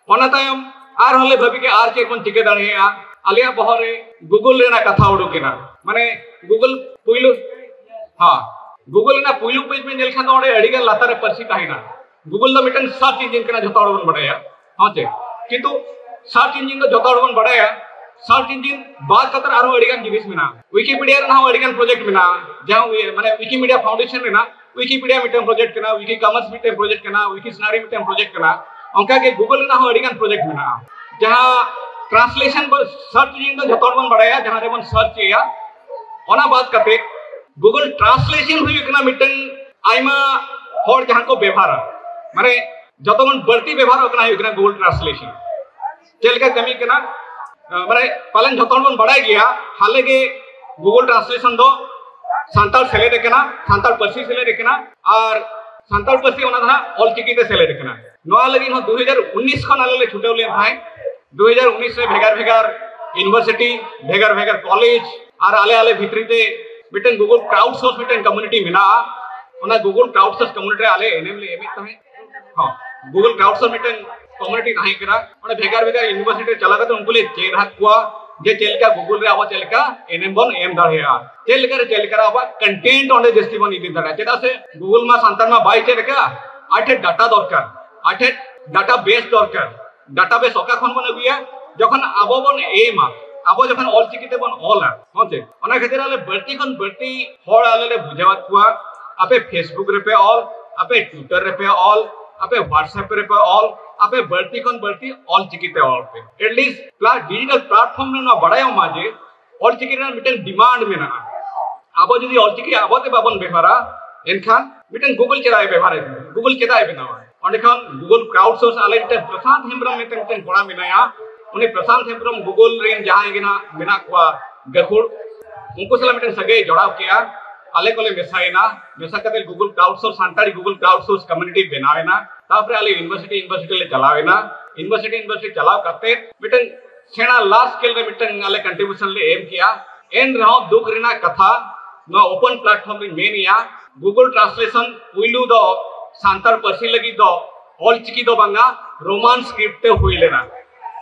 ᱚᱱᱟ ᱛᱟᱭᱚᱢ ᱟᱨᱦᱚᱸ ᱞᱮ ᱵᱷᱟᱹᱵᱤ ᱠᱮᱜᱼᱟ, ᱟᱨ ᱪᱮᱫ ᱵᱚᱱ ᱪᱤᱠᱟᱹ ᱫᱟᱲᱮᱭᱟᱜᱼᱟ᱾ ᱟᱞᱮᱭᱟᱜ ᱵᱚᱦᱚᱜ ᱨᱮ ᱜᱩᱜᱩᱞ ᱨᱮᱱᱟᱜ ᱠᱟᱛᱷᱟ ᱩᱰᱩᱠ ᱮᱱᱟ, ᱢᱟᱱᱮ ᱜᱩᱜᱩᱞ ᱯᱩᱭᱞᱩ, ᱦᱮᱸ, ᱜᱩᱜᱩᱞ ᱨᱮᱱᱟᱜ ᱯᱩᱭᱞᱩ ᱯᱮᱡᱽ ᱵᱮᱱ ᱧᱮᱞ ᱠᱷᱟᱱ ᱫᱚ ᱚᱸᱰᱮ ᱟᱹᱰᱤ ᱜᱟᱱ ᱞᱟᱛᱟᱨ ᱨᱮ ᱯᱟᱹᱨᱥᱤ ᱛᱟᱦᱮᱱᱟ᱾ ᱜᱩᱜᱩᱞ ᱫᱚ ᱢᱤᱫᱴᱟᱝ ᱥᱟᱨᱪ ᱤᱧᱡᱤᱱ ᱠᱟᱱᱟ, ᱡᱷᱚᱛᱚ ᱦᱚᱲ ᱵᱚᱱ ᱵᱟᱲᱟᱭᱟ, ᱦᱮᱸ ᱪᱮ? ᱠᱤᱱᱛᱩ ᱥᱟᱨᱪ ᱤᱧᱡᱤᱱ ᱫᱚ ᱡᱷᱚᱛᱚ ᱦᱚᱲ ᱵᱚᱱ ᱵᱟᱲᱟᱭᱟ, ᱥᱟᱨᱪ ᱤᱧᱡᱤᱱ ᱵᱟᱫ ᱠᱟᱛᱮ ᱟᱨᱦᱚᱸ ᱟᱹᱰᱤ ᱜᱟᱱ ᱡᱤᱱᱤᱥ ᱢᱮᱱᱟᱜᱼᱟ᱾ ᱣᱤᱠᱤᱯᱤᱰᱤᱭᱟ ᱨᱮᱱᱟᱜ ᱦᱚᱸ ᱟᱹᱰᱤ ᱜᱟᱱ ᱯᱨᱚᱡᱮᱠᱴ ᱢᱮᱱᱟᱜᱼᱟ, ᱡᱟᱦᱟᱸ ᱣᱤ-, ᱢᱟᱱᱮ ᱣᱤᱠᱤᱢᱤᱰᱤᱭᱟ ᱯᱷᱟᱣᱩᱱᱰᱮᱥᱚᱱ ᱨᱮᱱᱟᱜ ᱣᱤᱠᱤᱯᱤᱰᱤᱭᱟ ᱢᱤᱫᱴᱟᱝ ᱯᱨᱚᱡᱮᱠᱴ ᱠᱟᱱᱟ, ᱣᱤᱠᱤ ᱠᱚᱢᱚᱱᱥ ᱢᱤᱫᱴᱟᱝ ᱯᱨᱚᱡᱮᱠᱴ ᱠᱟᱱᱟ, ᱣᱤᱠᱤ ᱥᱤᱱᱟᱨᱤ ᱢᱤᱫᱴᱟᱝ ᱯᱨᱚᱡᱮᱠᱴ ᱠᱟᱱᱟ, ᱚᱱᱠᱟ ᱜᱮ ᱜᱩᱜᱩᱞ ᱨᱮᱱᱟᱜ ᱦᱚᱸ ᱟᱹᱰᱤ ᱜᱟᱱ ᱯᱨᱚᱡᱮᱠᱴ ᱢᱮᱱᱟᱜᱼᱟ᱾ ᱡᱟᱦᱟᱸ ᱴᱨᱟᱱᱥᱞᱮᱥᱚᱱ ᱵᱚ-, ᱥᱟᱨᱪ ᱤᱧᱡᱤᱱ ᱫᱚ ᱡᱷᱚᱛᱚ ᱦᱚᱲ ᱵᱚᱱ ᱵᱟᱲᱟᱭᱟ, ᱡᱟᱦᱟᱸ ᱨᱮᱵᱚᱱ ᱥᱟᱨᱪ ᱮᱭᱟ, ᱚᱱᱟ ᱵᱟᱫ ᱠᱟᱛᱮ ᱜᱩᱜᱩᱞ ᱴᱨᱟᱱᱥᱞᱮᱥᱚᱱ ᱦᱩᱭᱩᱜ ᱠᱟᱱᱟ ᱢᱤᱫᱴᱟᱝ ᱟᱭᱢᱟ ᱦᱚᱲ ᱡᱟᱦᱟᱸ ᱠᱚ ᱵᱮᱵᱷᱟᱨᱟ, ᱢᱟᱱᱮ ᱡᱷᱚᱛᱚ ᱠᱷᱚᱱ ᱵᱟᱹᱲᱛᱤ ᱵᱮᱵᱷᱟᱨᱚᱜ ᱠᱟᱱᱟ ᱦᱩᱭᱩᱜ ᱠᱟᱱᱟ ᱜᱩᱜᱩᱞ ᱴᱨᱟᱱᱥᱞᱮᱥᱚᱱ᱾ ᱪᱮᱫ ᱞᱮᱠᱟ ᱠᱟᱹᱢᱤ ᱠᱟᱱᱟ? ᱟᱸ, ᱢᱟᱱᱮ ᱯᱟᱞᱮᱱ ᱡᱷᱚᱛᱚ ᱦᱚᱲ ᱵᱚᱱ ᱵᱟᱲᱟᱭ ᱜᱮᱭᱟ, ᱦᱟᱞᱮ ᱜᱮ ᱜᱩᱜᱩᱞ ᱴᱨᱟᱱᱥᱞᱮᱥᱚᱱ ᱫᱚ ᱥᱟᱱᱛᱟᱲ ᱥᱮᱞᱮᱫ ᱟᱠᱟᱱᱟ, ᱥᱟᱱᱛᱟᱲ ᱯᱟᱹᱨᱥᱤ ᱥᱮᱞᱮᱫ ᱟᱠᱟᱱᱟ, ᱟᱨ ᱥᱟᱱᱛᱟᱲ ᱯᱟᱹᱨᱥᱤ ᱚᱱᱟ ᱫᱚ ᱦᱟᱸᱜ ᱚᱞ ᱪᱤᱠᱤ ᱛᱮ ᱥᱮᱞᱮᱫ ᱟᱠᱟᱱᱟ᱾ ᱱᱚᱣᱟ ᱞᱟᱹᱜᱤᱫ ᱦᱚᱸ ᱫᱩ ᱦᱟᱡᱟᱨ ᱩᱱᱤᱥ ᱠᱷᱚᱱ ᱟᱞᱮ ᱞᱮ ᱪᱷᱩᱴᱟᱹᱣ ᱞᱮᱱ ᱛᱟᱦᱮᱸᱫ᱾ ᱫᱩ ᱦᱟᱡᱟᱨ ᱩᱱᱤᱥ ᱨᱮ ᱵᱷᱮᱜᱟᱨ ᱵᱷᱮᱜᱟᱨ ᱤᱭᱩᱱᱤᱵᱷᱟᱨᱥᱤᱴᱤ, ᱵᱷᱮᱜᱟᱨ ᱵᱷᱮᱜᱟᱨ ᱠᱚᱞᱮᱡᱽ ᱟᱨ ᱟᱞᱮ ᱟᱞᱮ ᱵᱷᱤᱛᱨᱤ ᱛᱮ ᱢᱤᱫᱴᱮᱱ Google Crowdsource ᱢᱤᱫᱴᱮᱱ ᱠᱚᱢᱤᱭᱩᱱᱤᱴᱤ ᱢᱮᱱᱟᱜᱼᱟ᱾ ᱚᱱᱟ Google Crowdsource ᱠᱚᱢᱤᱭᱩᱱᱤᱴᱤ ᱨᱮ ᱟᱞᱮ ᱮᱱᱮᱢ ᱞᱮ ᱮᱢᱮᱫ ᱛᱟᱦᱮᱸᱫ᱾ ᱦᱚᱸ, Google Crowdsource ᱢᱤᱫᱴᱮᱱ ᱠᱚᱢᱤᱭᱩᱱᱤᱴᱤ ᱛᱟᱦᱮᱸ ᱠᱟᱱᱟ᱾ ᱚᱸᱰᱮ ᱵᱷᱮᱜᱟᱨ ᱵᱷᱮᱜᱟᱨ ᱤᱭᱩᱱᱤᱵᱷᱟᱨᱥᱤᱴᱤ ᱨᱮ ᱪᱟᱞᱟᱣ ᱠᱟᱛᱮ ᱩᱱᱠᱩ ᱞᱮ ᱪᱮᱫ ᱟᱫ ᱠᱚᱣᱟ ᱡᱮ ᱪᱮᱫ ᱞᱮᱠᱟ Google ᱨᱮ ᱟᱵᱚ ᱪᱮᱫ ᱞᱮᱠᱟ ᱮᱱᱮᱢ ᱵᱚᱱ ᱮᱢ ᱫᱟᱲᱮᱭᱟᱜᱼᱟ, ᱪᱮᱫ ᱞᱮᱠᱟ ᱨᱮ ᱪᱮᱫ ᱞᱮᱠᱟ ᱨᱮ ᱟᱵᱚᱣᱟᱜ ᱠᱚᱱᱴᱮᱱᱴ ᱚᱸᱰᱮ ᱡᱟᱹᱥᱛᱤ ᱵᱚᱱ ᱤᱫᱤ ᱫᱟᱲᱮᱭᱟᱜᱼᱟ᱾ ᱪᱮᱫᱟᱜ ᱥᱮ Google ᱢᱟ ᱥᱟᱱᱛᱟᱲ ᱢᱟ ᱵᱟᱭ ᱪᱮᱫ ᱟᱠᱟᱫᱼᱟ, ᱟᱡ ᱴᱷᱮᱱ ᱰᱟᱴᱟ ᱫᱚᱨᱠᱟᱨ, ᱟᱡ ᱴᱷᱮᱱ ᱰᱟᱴᱟ ᱵᱮᱥ ᱫᱚᱨᱠᱟᱨ᱾ ᱰᱟᱴᱟ ᱵᱮᱥ ᱚᱠᱟ ᱠᱷᱚᱱ ᱵᱚᱱ ᱟᱹᱜᱩᱭᱟ? ᱡᱚᱠᱷᱚᱱ ᱟᱵᱚ ᱵᱚᱱ ᱮᱢᱟ, ᱟᱵᱚ ᱡᱚᱠᱷᱚᱱ ᱚᱞᱪᱤᱠᱤ ᱛᱮᱵᱚᱱ ᱚᱞᱟ, ᱦᱮᱸ ᱥᱮ? ᱚᱱᱟ ᱠᱷᱟᱹᱛᱤᱨ ᱟᱞᱮ ᱵᱟᱹᱲᱛᱤ ᱠᱷᱚᱱ ᱵᱟᱹᱲᱛᱤ ᱦᱚᱲ ᱟᱞᱮ ᱞᱮ ᱵᱩᱡᱷᱟᱹᱣᱟᱫ ᱠᱚᱣᱟ, ᱟᱯᱮ Facebook ᱨᱮᱯᱮ ᱚᱞ, ᱟᱯᱮ Twitter ᱨᱮᱯᱮ ᱚᱞ, ᱟᱯᱮ WhatsApp ᱨᱮᱯᱮ ᱚᱞ, ᱟᱯᱮ ᱵᱟᱹᱲᱛᱤ ᱠᱷᱚᱱ ᱵᱟᱹᱲᱛᱤ ᱚᱞᱪᱤᱠᱤ ᱛᱮ ᱚᱞ ᱯᱮ᱾ At least ᱯᱞᱟ-, digital platform ᱨᱮ ᱱᱚᱣᱟ ᱵᱟᱲᱟᱭᱚᱜ ᱢᱟ ᱡᱮ ᱚᱞᱪᱤᱠᱤ ᱨᱮᱱᱟᱜ ᱢᱤᱫᱴᱮᱱ ᱰᱤᱢᱟᱱᱰ ᱢᱮᱱᱟᱜᱼᱟ᱾ ᱟᱵᱚ ᱡᱩᱫᱤ ᱚᱞᱪᱤᱠᱤ ᱟᱵᱚ ᱛᱮ ᱵᱟᱵᱚᱱ ᱵᱮᱵᱷᱟᱨᱟ, ᱮᱱᱠᱷᱟᱱ ᱢᱤᱫᱴᱮᱱ Google ᱪᱮᱫᱟᱜ ᱮ ᱵᱮᱵᱷᱟᱨᱟ? Google ᱪᱮᱫᱟᱜ ᱮ ᱵᱮᱱᱟᱣᱟ? ᱚᱸᱰᱮ ᱠᱷᱚᱱ Google Crowdsource ᱟᱞᱮ ᱢᱤᱫᱴᱮᱱ ᱯᱨᱚᱥᱟᱱᱛ ᱦᱮᱢᱵᱨᱚᱢ ᱢᱤᱫᱴᱮᱱ, ᱢᱤᱫᱴᱮᱱ ᱠᱚᱲᱟ ᱢᱮᱱᱟᱭᱟ᱾ ᱩᱱᱤ ᱯᱨᱚᱥᱟᱱᱛ ᱦᱮᱢᱵᱨᱚᱢ Google ᱨᱮᱱ ᱡᱟᱦᱟᱸᱭ ᱜᱮ ᱱᱟᱜ ᱢᱮᱱᱟᱜ ᱠᱚᱣᱟ ᱜᱟᱹᱠᱷᱩᱲ, ᱩᱱᱠᱩ ᱥᱟᱞᱟᱜ ᱢᱤᱫᱴᱮᱱ ᱥᱟᱹᱜᱟᱹᱭ ᱡᱚᱲᱟᱣ ᱠᱮᱜᱼᱟ᱾ ᱟᱞᱮ ᱠᱚᱞᱮ ᱢᱮᱥᱟᱭᱮᱱᱟ, ᱢᱮᱥᱟ ᱠᱟᱛᱮ Google Crowdsource, Santali Google Crowdsource community ᱵᱮᱱᱟᱣ ᱮᱱᱟ᱾ ᱛᱟᱨᱯᱚᱨᱮ ᱟᱞᱮ ᱤᱭᱩᱱᱤᱵᱷᱟᱨᱥᱤᱴᱤ, ᱤᱭᱩᱱᱤᱵᱷᱟᱨᱥᱤᱴᱤ ᱞᱮ ᱪᱟᱞᱟᱣ ᱮᱱᱟ᱾ ᱤᱭᱩᱱᱤᱵᱷᱟᱨᱥᱤᱴᱤ, ᱤᱭᱩᱱᱤᱵᱷᱟᱨᱥᱤᱴᱤ ᱪᱟᱞᱟᱣ ᱠᱟᱛᱮ ᱢᱤᱫᱴᱮᱱ ᱥᱮᱬᱟ ᱞᱟᱨᱡᱽ ᱥᱠᱮᱞ ᱨᱮ ᱢᱤᱫᱴᱟᱝ ᱟᱞᱮ ᱠᱚᱱᱴᱨᱤᱵᱤᱭᱩᱥᱚᱱ ᱞᱮ ᱮᱢ ᱠᱮᱜᱼᱟ᱾ ᱮᱱ ᱨᱮᱦᱚᱸ ᱫᱩᱠ ᱨᱮᱱᱟᱜ ᱠᱟᱛᱷᱟ, ᱱᱚᱣᱟ ᱳᱯᱮᱱ ᱯᱞᱟᱴᱯᱷᱚᱨᱢ ᱨᱮᱧ ᱢᱮᱱᱮᱜᱼᱟ, Google ᱴᱨᱟᱱᱥᱞᱮᱥᱚᱱ ᱯᱩᱭᱞᱩ ᱫᱚ ᱥᱟᱱᱛᱟᱲ ᱯᱟᱹᱨᱥᱤ ᱞᱟᱹᱜᱤᱫ ᱫᱚ, ᱚᱞᱪᱤᱠᱤ ᱫᱚ ᱵᱟᱝᱟ, ᱨᱳᱢᱟᱱ ᱥᱠᱨᱤᱯᱴ ᱛᱮ ᱦᱩᱭ ᱞᱮᱱᱟ᱾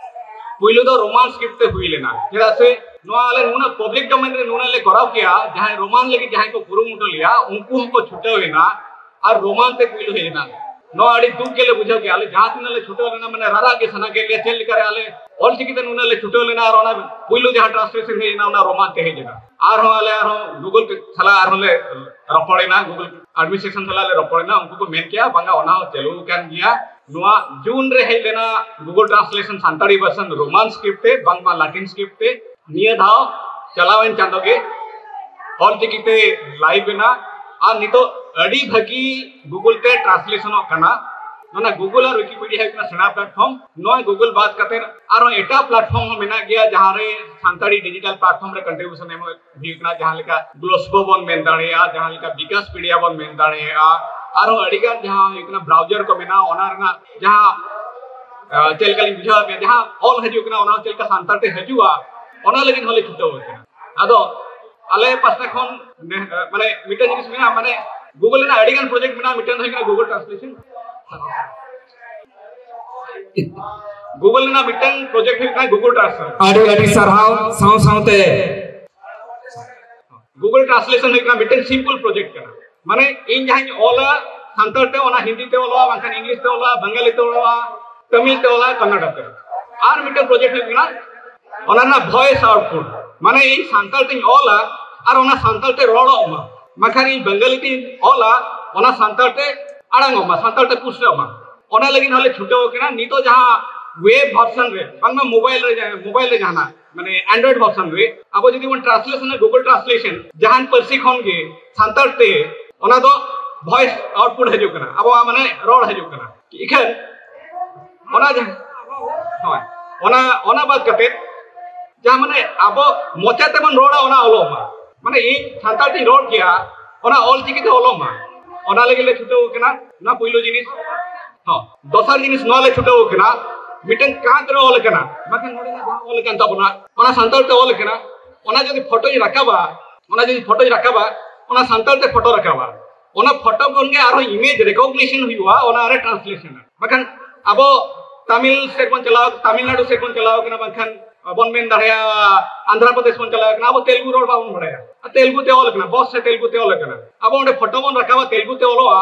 ᱯᱩᱭᱞᱩ ᱫᱚ ᱨᱳᱢᱟᱱ ᱥᱠᱨᱤᱯᱴ ᱛᱮ ᱦᱩᱭ ᱞᱮᱱᱟ᱾ ᱪᱮᱫᱟᱜ ᱥᱮ ᱱᱚᱣᱟ ᱟᱞᱮ ᱱᱩᱱᱟᱹᱜ ᱯᱟᱵᱽᱞᱤᱠ ᱰᱚᱢᱮᱱ ᱨᱮ ᱱᱩᱱᱟᱹᱜ ᱞᱮ ᱠᱚᱨᱟᱣ ᱠᱮᱜᱼᱟ, ᱡᱟᱦᱟᱸᱭ ᱨᱳᱢᱟᱱ ᱞᱟᱹᱜᱤᱫ ᱡᱟᱦᱟᱸᱭ ᱠᱚ ᱠᱩᱨᱩᱢᱩᱴᱩ ᱞᱮᱜᱼᱟ, ᱩᱱᱠᱩ ᱦᱚᱸᱠᱚ ᱪᱷᱩᱴᱟᱹᱣ ᱮᱱᱟ᱾ ᱟᱨ ᱨᱳᱢᱟᱱ ᱛᱮ ᱯᱩᱭᱞᱩ ᱦᱮᱡ ᱮᱱᱟ᱾ ᱱᱚᱣᱟ ᱟᱹᱰᱤ ᱫᱩᱠ ᱜᱮᱞᱮ ᱵᱩᱡᱷᱟᱹᱣ ᱠᱮᱜᱼᱟ᱾ ᱟᱞᱮ ᱡᱟᱦᱟᱸ ᱛᱤᱱᱟᱹᱜ ᱞᱮ ᱪᱷᱩᱴᱟᱹᱣ ᱞᱮᱱᱟ, ᱢᱟᱱᱮ ᱨᱟᱨᱟᱜ ᱜᱮ ᱥᱟᱱᱟ ᱠᱮᱫ ᱞᱮᱭᱟ, ᱪᱮᱫ ᱞᱮᱠᱟ ᱨᱮ ᱟᱞᱮ ᱚᱞᱪᱤᱠᱤ ᱛᱮ ᱱᱩᱱᱟᱹᱜ ᱞᱮ ᱪᱷᱩᱴᱟᱹᱣ ᱞᱮᱱᱟ ᱟᱨ ᱚᱱᱟ ᱯᱩᱭᱞᱩ ᱡᱟᱦᱟᱸ ᱴᱨᱟᱱᱥᱞᱮᱥᱚᱱ ᱦᱮᱡ ᱮᱱᱟ, ᱚᱱᱟ ᱨᱳᱢᱟᱱ ᱛᱮ ᱦᱮᱡ ᱮᱱᱟ᱾ ᱟᱨᱦᱚᱸ ᱟᱞᱮ ᱟᱨᱦᱚᱸ Google ᱥᱟᱞᱟᱜ ᱟᱨᱦᱚᱸ ᱞᱮ ᱨᱚᱯᱚᱲ ᱮᱱᱟ, Google ᱮᱰᱢᱤᱱᱤᱥᱴᱨᱮᱥᱚᱱ ᱥᱟᱞᱟᱜ ᱞᱮ ᱨᱚᱯᱚᱲ ᱮᱱᱟ, ᱩᱱᱠᱩ ᱠᱚ ᱢᱮᱱ ᱠᱮᱜᱼᱟ, ᱵᱟᱝᱟ, ᱚᱱᱟ ᱦᱚᱸ ᱪᱟᱹᱞᱩ ᱟᱠᱟᱱ ᱜᱮᱭᱟ᱾ ᱱᱚᱣᱟ ᱡᱩᱱ ᱨᱮ ᱦᱮᱡ ᱞᱮᱱᱟ Google translation Santali version Roman script ᱛᱮ, ᱵᱟᱝᱢᱟ ᱞᱟᱴᱤᱱ ᱥᱠᱨᱤᱯᱴ ᱛᱮ᱾ ᱱᱤᱭᱟᱹ ᱫᱷᱟᱣ ᱪᱟᱞᱟᱣᱮᱱ ᱪᱟᱸᱫᱚ ᱜᱮ ᱚᱞᱪᱤᱠᱤ ᱛᱮ ᱞᱟᱭᱤᱵᱷ ᱮᱱᱟ᱾ ᱟᱨ ᱱᱤᱛᱚᱜ ᱟᱹᱰᱤ ᱵᱷᱟᱹᱜᱤ Google ᱛᱮ ᱴᱨᱟᱱᱥᱞᱮᱥᱚᱱᱚᱜ ᱠᱟᱱᱟ᱾ ᱚᱱᱟ Google ᱟᱨ Wikipedia ᱦᱩᱭᱩᱜ ᱠᱟᱱᱟ ᱥᱮᱬᱟ ᱯᱞᱟᱴᱯᱷᱚᱨᱢ᱾ ᱱᱚᱣᱟ Google ᱵᱟᱫ ᱠᱟᱛᱮ ᱟᱨᱦᱚᱸ ᱮᱴᱟᱜ ᱯᱞᱟᱴᱯᱷᱚᱨᱢ ᱦᱚᱸ ᱢᱮᱱᱟᱜ ᱜᱮᱭᱟ, ᱡᱟᱦᱟᱸ ᱨᱮ ᱥᱟᱱᱛᱟᱲᱤ ᱰᱤᱡᱤᱴᱟᱞ ᱯᱞᱟᱴᱯᱷᱚᱨᱢ ᱨᱮ ᱠᱚᱱᱴᱨᱤᱵᱤᱭᱩᱥᱚᱱ ᱮᱢ ᱦᱩᱭᱩᱜ ᱠᱟᱱᱟ, ᱡᱟᱦᱟᱸ ᱞᱮᱠᱟ ᱜᱞᱳᱥᱵᱳ ᱵᱚᱱ ᱢᱮᱱ ᱫᱟᱲᱮᱭᱟᱜᱼᱟ, ᱡᱟᱦᱟᱸ ᱞᱮᱠᱟ ᱵᱤᱠᱟᱥᱯᱤᱰᱤᱭᱟ ᱵᱚᱱ ᱢᱮᱱ ᱫᱟᱲᱮᱭᱟᱜᱼᱟ, ᱟᱨᱦᱚᱸ ᱟᱹᱰᱤ ᱜᱟᱱ ᱡᱟᱦᱟᱸ ᱦᱩᱭᱩᱜ ᱠᱟᱱᱟ ᱵᱨᱟᱣᱡᱟᱨ ᱠᱚ ᱢᱮᱱᱟᱜᱼᱟ, ᱚᱱᱟ ᱨᱮᱱᱟᱜ ᱡᱟᱦᱟᱸ ᱪᱮᱫ ᱞᱮᱠᱟ ᱞᱤᱧ ᱵᱩᱡᱷᱟᱹᱣ ᱯᱮᱭᱟ, ᱡᱟᱦᱟᱸ ᱚᱞ ᱦᱤᱡᱩᱜ ᱠᱟᱱᱟ ᱚᱱᱟ ᱦᱚᱸ ᱪᱮᱫ ᱞᱮᱠᱟ ᱥᱟᱱᱛᱟᱲ ᱛᱮ ᱦᱤᱡᱩᱜᱼᱟ, ᱚᱱᱟ ᱞᱟᱹᱜᱤᱫ ᱦᱚᱸᱞᱮ ᱪᱷᱩᱴᱟᱹᱣ ᱟᱠᱟᱱᱟ᱾ ᱟᱫᱚ ᱟᱞᱮ ᱯᱟᱥᱴᱟ ᱠᱷᱚᱱ ᱢᱟᱱᱮ ᱢᱤᱫᱴᱟᱝ ᱡᱤᱱᱤᱥ ᱢᱮᱱᱟᱜᱼᱟ, ᱢᱟᱱᱮ ᱜᱩᱜᱩᱞ ᱨᱮᱱᱟᱜ ᱟᱹᱰᱤ ᱜᱟᱱ ᱯᱨᱚᱡᱮᱠᱴ ᱢᱮᱱᱟᱜᱼᱟ, ᱢᱤᱫᱴᱟᱝ ᱫᱚ ᱦᱩᱭᱩᱜ ᱠᱟᱱᱟ ᱜᱩᱜᱩᱞ ᱴᱨᱟᱱᱥᱞᱮᱥᱚᱱ᱾ ᱜᱩᱜᱩᱞ ᱨᱮᱱᱟᱜ ᱢᱤᱫᱴᱟᱝ ᱯᱨᱚᱡᱮᱠᱴ ᱦᱩᱭᱩᱜ ᱠᱟᱱᱟ ᱜᱩᱜᱩᱞ ᱴᱨᱟᱱᱥᱞᱮᱥᱚᱱ᱾ ᱟᱹᱰᱤ ᱟᱹᱰᱤ ᱥᱟᱨᱦᱟᱣ᱾ ᱥᱟᱶ ᱥᱟᱶᱛᱮ ᱜᱩᱜᱩᱞ ᱴᱨᱟᱱᱥᱞᱮᱥᱚᱱ ᱦᱩᱭᱩᱜ ᱠᱟᱱᱟ ᱢᱤᱫᱴᱟᱝ ᱥᱤᱢᱯᱚᱞ ᱯᱨᱚᱡᱮᱠᱴ ᱠᱟᱱᱟ᱾ ᱢᱟᱱᱮ ᱤᱧ ᱡᱟᱦᱟᱸᱧ ᱚᱞᱟ ᱥᱟᱱᱛᱟᱲ ᱛᱮ, ᱚᱱᱟ ᱦᱤᱱᱫᱤ ᱛᱮ ᱚᱞᱚᱜᱼᱟ, ᱵᱟᱝᱠᱷᱟᱱ ᱤᱝᱞᱤᱥ ᱛᱮ ᱚᱞᱚᱜᱼᱟ, ᱵᱟᱝᱜᱟᱞᱤ ᱛᱮ ᱚᱞᱚᱜᱼᱟ, ᱛᱟᱢᱤᱞ ᱛᱮ ᱚᱞᱚᱜᱼᱟ, ᱠᱟᱱᱱᱟᱰᱟ ᱛᱮ᱾ ᱟᱨ ᱢᱤᱫᱴᱟᱝ ᱯᱨᱚᱡᱮᱠᱴ ᱦᱩᱭᱩᱜ ᱠᱟᱱᱟ ᱚᱱᱟ ᱨᱮᱱᱟᱜ ᱵᱷᱚᱭᱮᱥ ᱟᱣᱩᱴᱯᱩᱴ᱾ ᱢᱟᱱᱮ ᱤᱧ ᱥᱟᱱᱛᱟᱲ ᱛᱮᱧ ᱚᱞᱟ ᱟᱨ ᱚᱱᱟ ᱥᱟᱱᱛᱟᱲ ᱛᱮ ᱨᱚᱲᱚᱜ ᱢᱟ, ᱵᱟᱝᱠᱷᱟᱱ ᱤᱧ ᱵᱟᱝᱜᱟᱞᱤ ᱛᱮᱧ ᱚᱞᱟ, ᱚᱱᱟ ᱥᱟᱱᱛᱟᱲ ᱛᱮ ᱟᱲᱟᱝᱚᱜ ᱢᱟ, ᱥᱟᱱᱛᱟᱲ ᱛᱮ ᱯᱩᱥᱴᱟᱹᱜ ᱢᱟ᱾ ᱚᱱᱟ ᱞᱟᱹᱜᱤᱫ ᱦᱚᱸᱞᱮ ᱪᱷᱩᱴᱟᱹᱣ ᱟᱠᱟᱱᱟ᱾ ᱱᱤᱛᱚᱜ ᱡᱟᱦᱟᱸ ᱣᱮᱵ ᱵᱷᱟᱨᱥᱚᱱ ᱨᱮ, ᱵᱟᱝᱢᱟ ᱢᱳᱵᱟᱭᱤᱞ ᱨᱮ, ᱢᱳᱵᱟᱭᱤᱞ ᱨᱮ ᱡᱟᱦᱟᱱᱟᱜ ᱢᱟᱱᱮ ᱮᱱᱰᱨᱚᱭᱮᱰ ᱵᱷᱟᱨᱥᱚᱱ ᱨᱮ ᱟᱵᱚ ᱡᱩᱫᱤ ᱵᱚᱱ ᱴᱨᱟᱱᱥᱞᱮᱥᱚᱱᱟ ᱜᱩᱜᱩᱞ ᱴᱨᱟᱱᱥᱞᱮᱥᱚᱱ ᱡᱟᱦᱟᱱ ᱯᱟᱹᱨᱥᱤ ᱠᱷᱚᱱ ᱜᱮ ᱥᱟᱱᱛᱟᱲ ᱛᱮ, ᱚᱱᱟ ᱫᱚ ᱵᱷᱚᱭᱮᱥ ᱟᱣᱩᱴᱯᱩᱴ ᱦᱤᱡᱩᱜ ᱠᱟᱱᱟ, ᱟᱵᱚᱣᱟᱜ ᱢᱟᱱᱮ ᱨᱚᱲ ᱦᱤᱡᱩᱜ ᱠᱟᱱᱟ᱾ ᱤᱠᱷᱟᱹᱱ ᱚᱱᱟ ᱡᱟᱦᱟᱸ, ᱦᱳᱭ, ᱚᱱᱟ, ᱚᱱᱟ ᱵᱟᱫ ᱠᱟᱛᱮ ᱡᱟᱦᱟᱸ ᱢᱟᱱᱮ ᱟᱵᱚ ᱢᱚᱪᱟ ᱛᱮᱵᱚᱱ ᱨᱚᱲᱟ, ᱚᱱᱟ ᱚᱞᱚᱜ ᱢᱟ᱾ ᱢᱟᱱᱮ ᱤᱧ ᱥᱟᱱᱛᱟᱲ ᱛᱤᱧ ᱨᱚᱲ ᱠᱮᱭᱟ, ᱚᱱᱟ ᱚᱞ ᱪᱤᱠᱤ ᱛᱮ ᱚᱞᱚᱜ ᱢᱟ, ᱚᱱᱟ ᱞᱟᱹᱜᱤᱫ ᱞᱮ ᱪᱷᱩᱴᱟᱹᱣ ᱠᱟᱱᱟ᱾ ᱚᱱᱟ ᱯᱩᱭᱞᱩ ᱡᱤᱱᱤᱥ᱾ ᱦᱚᱸ, ᱫᱚᱥᱟᱨ ᱡᱤᱱᱤᱥ ᱱᱚᱣᱟ ᱞᱮ ᱪᱷᱩᱴᱟᱹᱣ ᱠᱟᱱᱟ, ᱢᱤᱫᱴᱮᱱ ᱠᱟᱸᱛ ᱨᱮ ᱚᱞ ᱠᱟᱱᱟ, ᱵᱟᱠᱷᱟᱱ ᱱᱚᱰᱮ ᱡᱟᱦᱟᱸ ᱚᱞ ᱠᱟᱱ ᱛᱟᱵᱚᱱᱟ, ᱚᱱᱟ ᱥᱟᱱᱛᱟᱲ ᱛᱮ ᱚᱞ ᱠᱟᱱᱟ, ᱚᱱᱟ ᱡᱩᱫᱤ ᱯᱷᱳᱴᱳᱧ ᱨᱟᱠᱟᱵᱟ, ᱚᱱᱟ ᱡᱩᱫᱤ ᱯᱷᱳᱴᱳᱧ ᱨᱟᱠᱟᱵᱟ, ᱚᱱᱟ ᱥᱟᱱᱛᱟᱲ ᱛᱮ ᱯᱷᱳᱴᱳ ᱨᱟᱠᱟᱵᱟ, ᱚᱱᱟ ᱯᱷᱳᱴᱳ ᱠᱷᱚᱱ ᱜᱮ ᱟᱨᱦᱚᱸ ᱤᱢᱮᱡᱽ ᱨᱮᱠᱚᱜᱱᱤᱥᱚᱱ ᱦᱩᱭᱩᱜᱼᱟ, ᱚᱱᱟ ᱨᱮ ᱴᱨᱟᱱᱥᱞᱮᱥᱚᱱ᱾ ᱵᱟᱠᱷᱟᱱ ᱟᱵᱚ ᱛᱟᱢᱤᱞ ᱥᱮᱫ ᱵᱚᱱ ᱪᱟᱞᱟᱣ, ᱛᱟᱢᱤᱞᱱᱟᱲᱩ ᱥᱮᱫ ᱵᱚᱱ ᱪᱟᱞᱟᱣ ᱠᱟᱱᱟ, ᱵᱟᱝᱠᱷᱟᱱ ᱵᱚᱱ ᱢᱮᱱ ᱫᱟᱲᱮᱭᱟᱜᱼᱟ ᱟᱱᱫᱷᱨᱟ ᱯᱨᱚᱫᱮᱥ ᱵᱚᱱ ᱪᱟᱞᱟᱣ ᱠᱟᱱᱟ, ᱟᱵᱚ ᱛᱮᱞᱜᱩ ᱨᱚᱲ ᱵᱟᱵᱚᱱ ᱵᱟᱲᱟᱭᱟ, ᱟᱨ ᱛᱮᱞᱜᱩ ᱛᱮ ᱚᱞ ᱠᱟᱱᱟ, ᱵᱚᱥ ᱨᱮ ᱛᱮᱞᱜᱩ ᱛᱮ ᱚᱞ ᱠᱟᱱᱟ, ᱟᱵᱚ ᱚᱸᱰᱮ ᱯᱷᱳᱴᱳ ᱵᱚᱱ ᱨᱟᱠᱟᱵᱟ, ᱛᱮᱞᱜᱩ ᱛᱮ ᱚᱞᱚᱜᱼᱟ,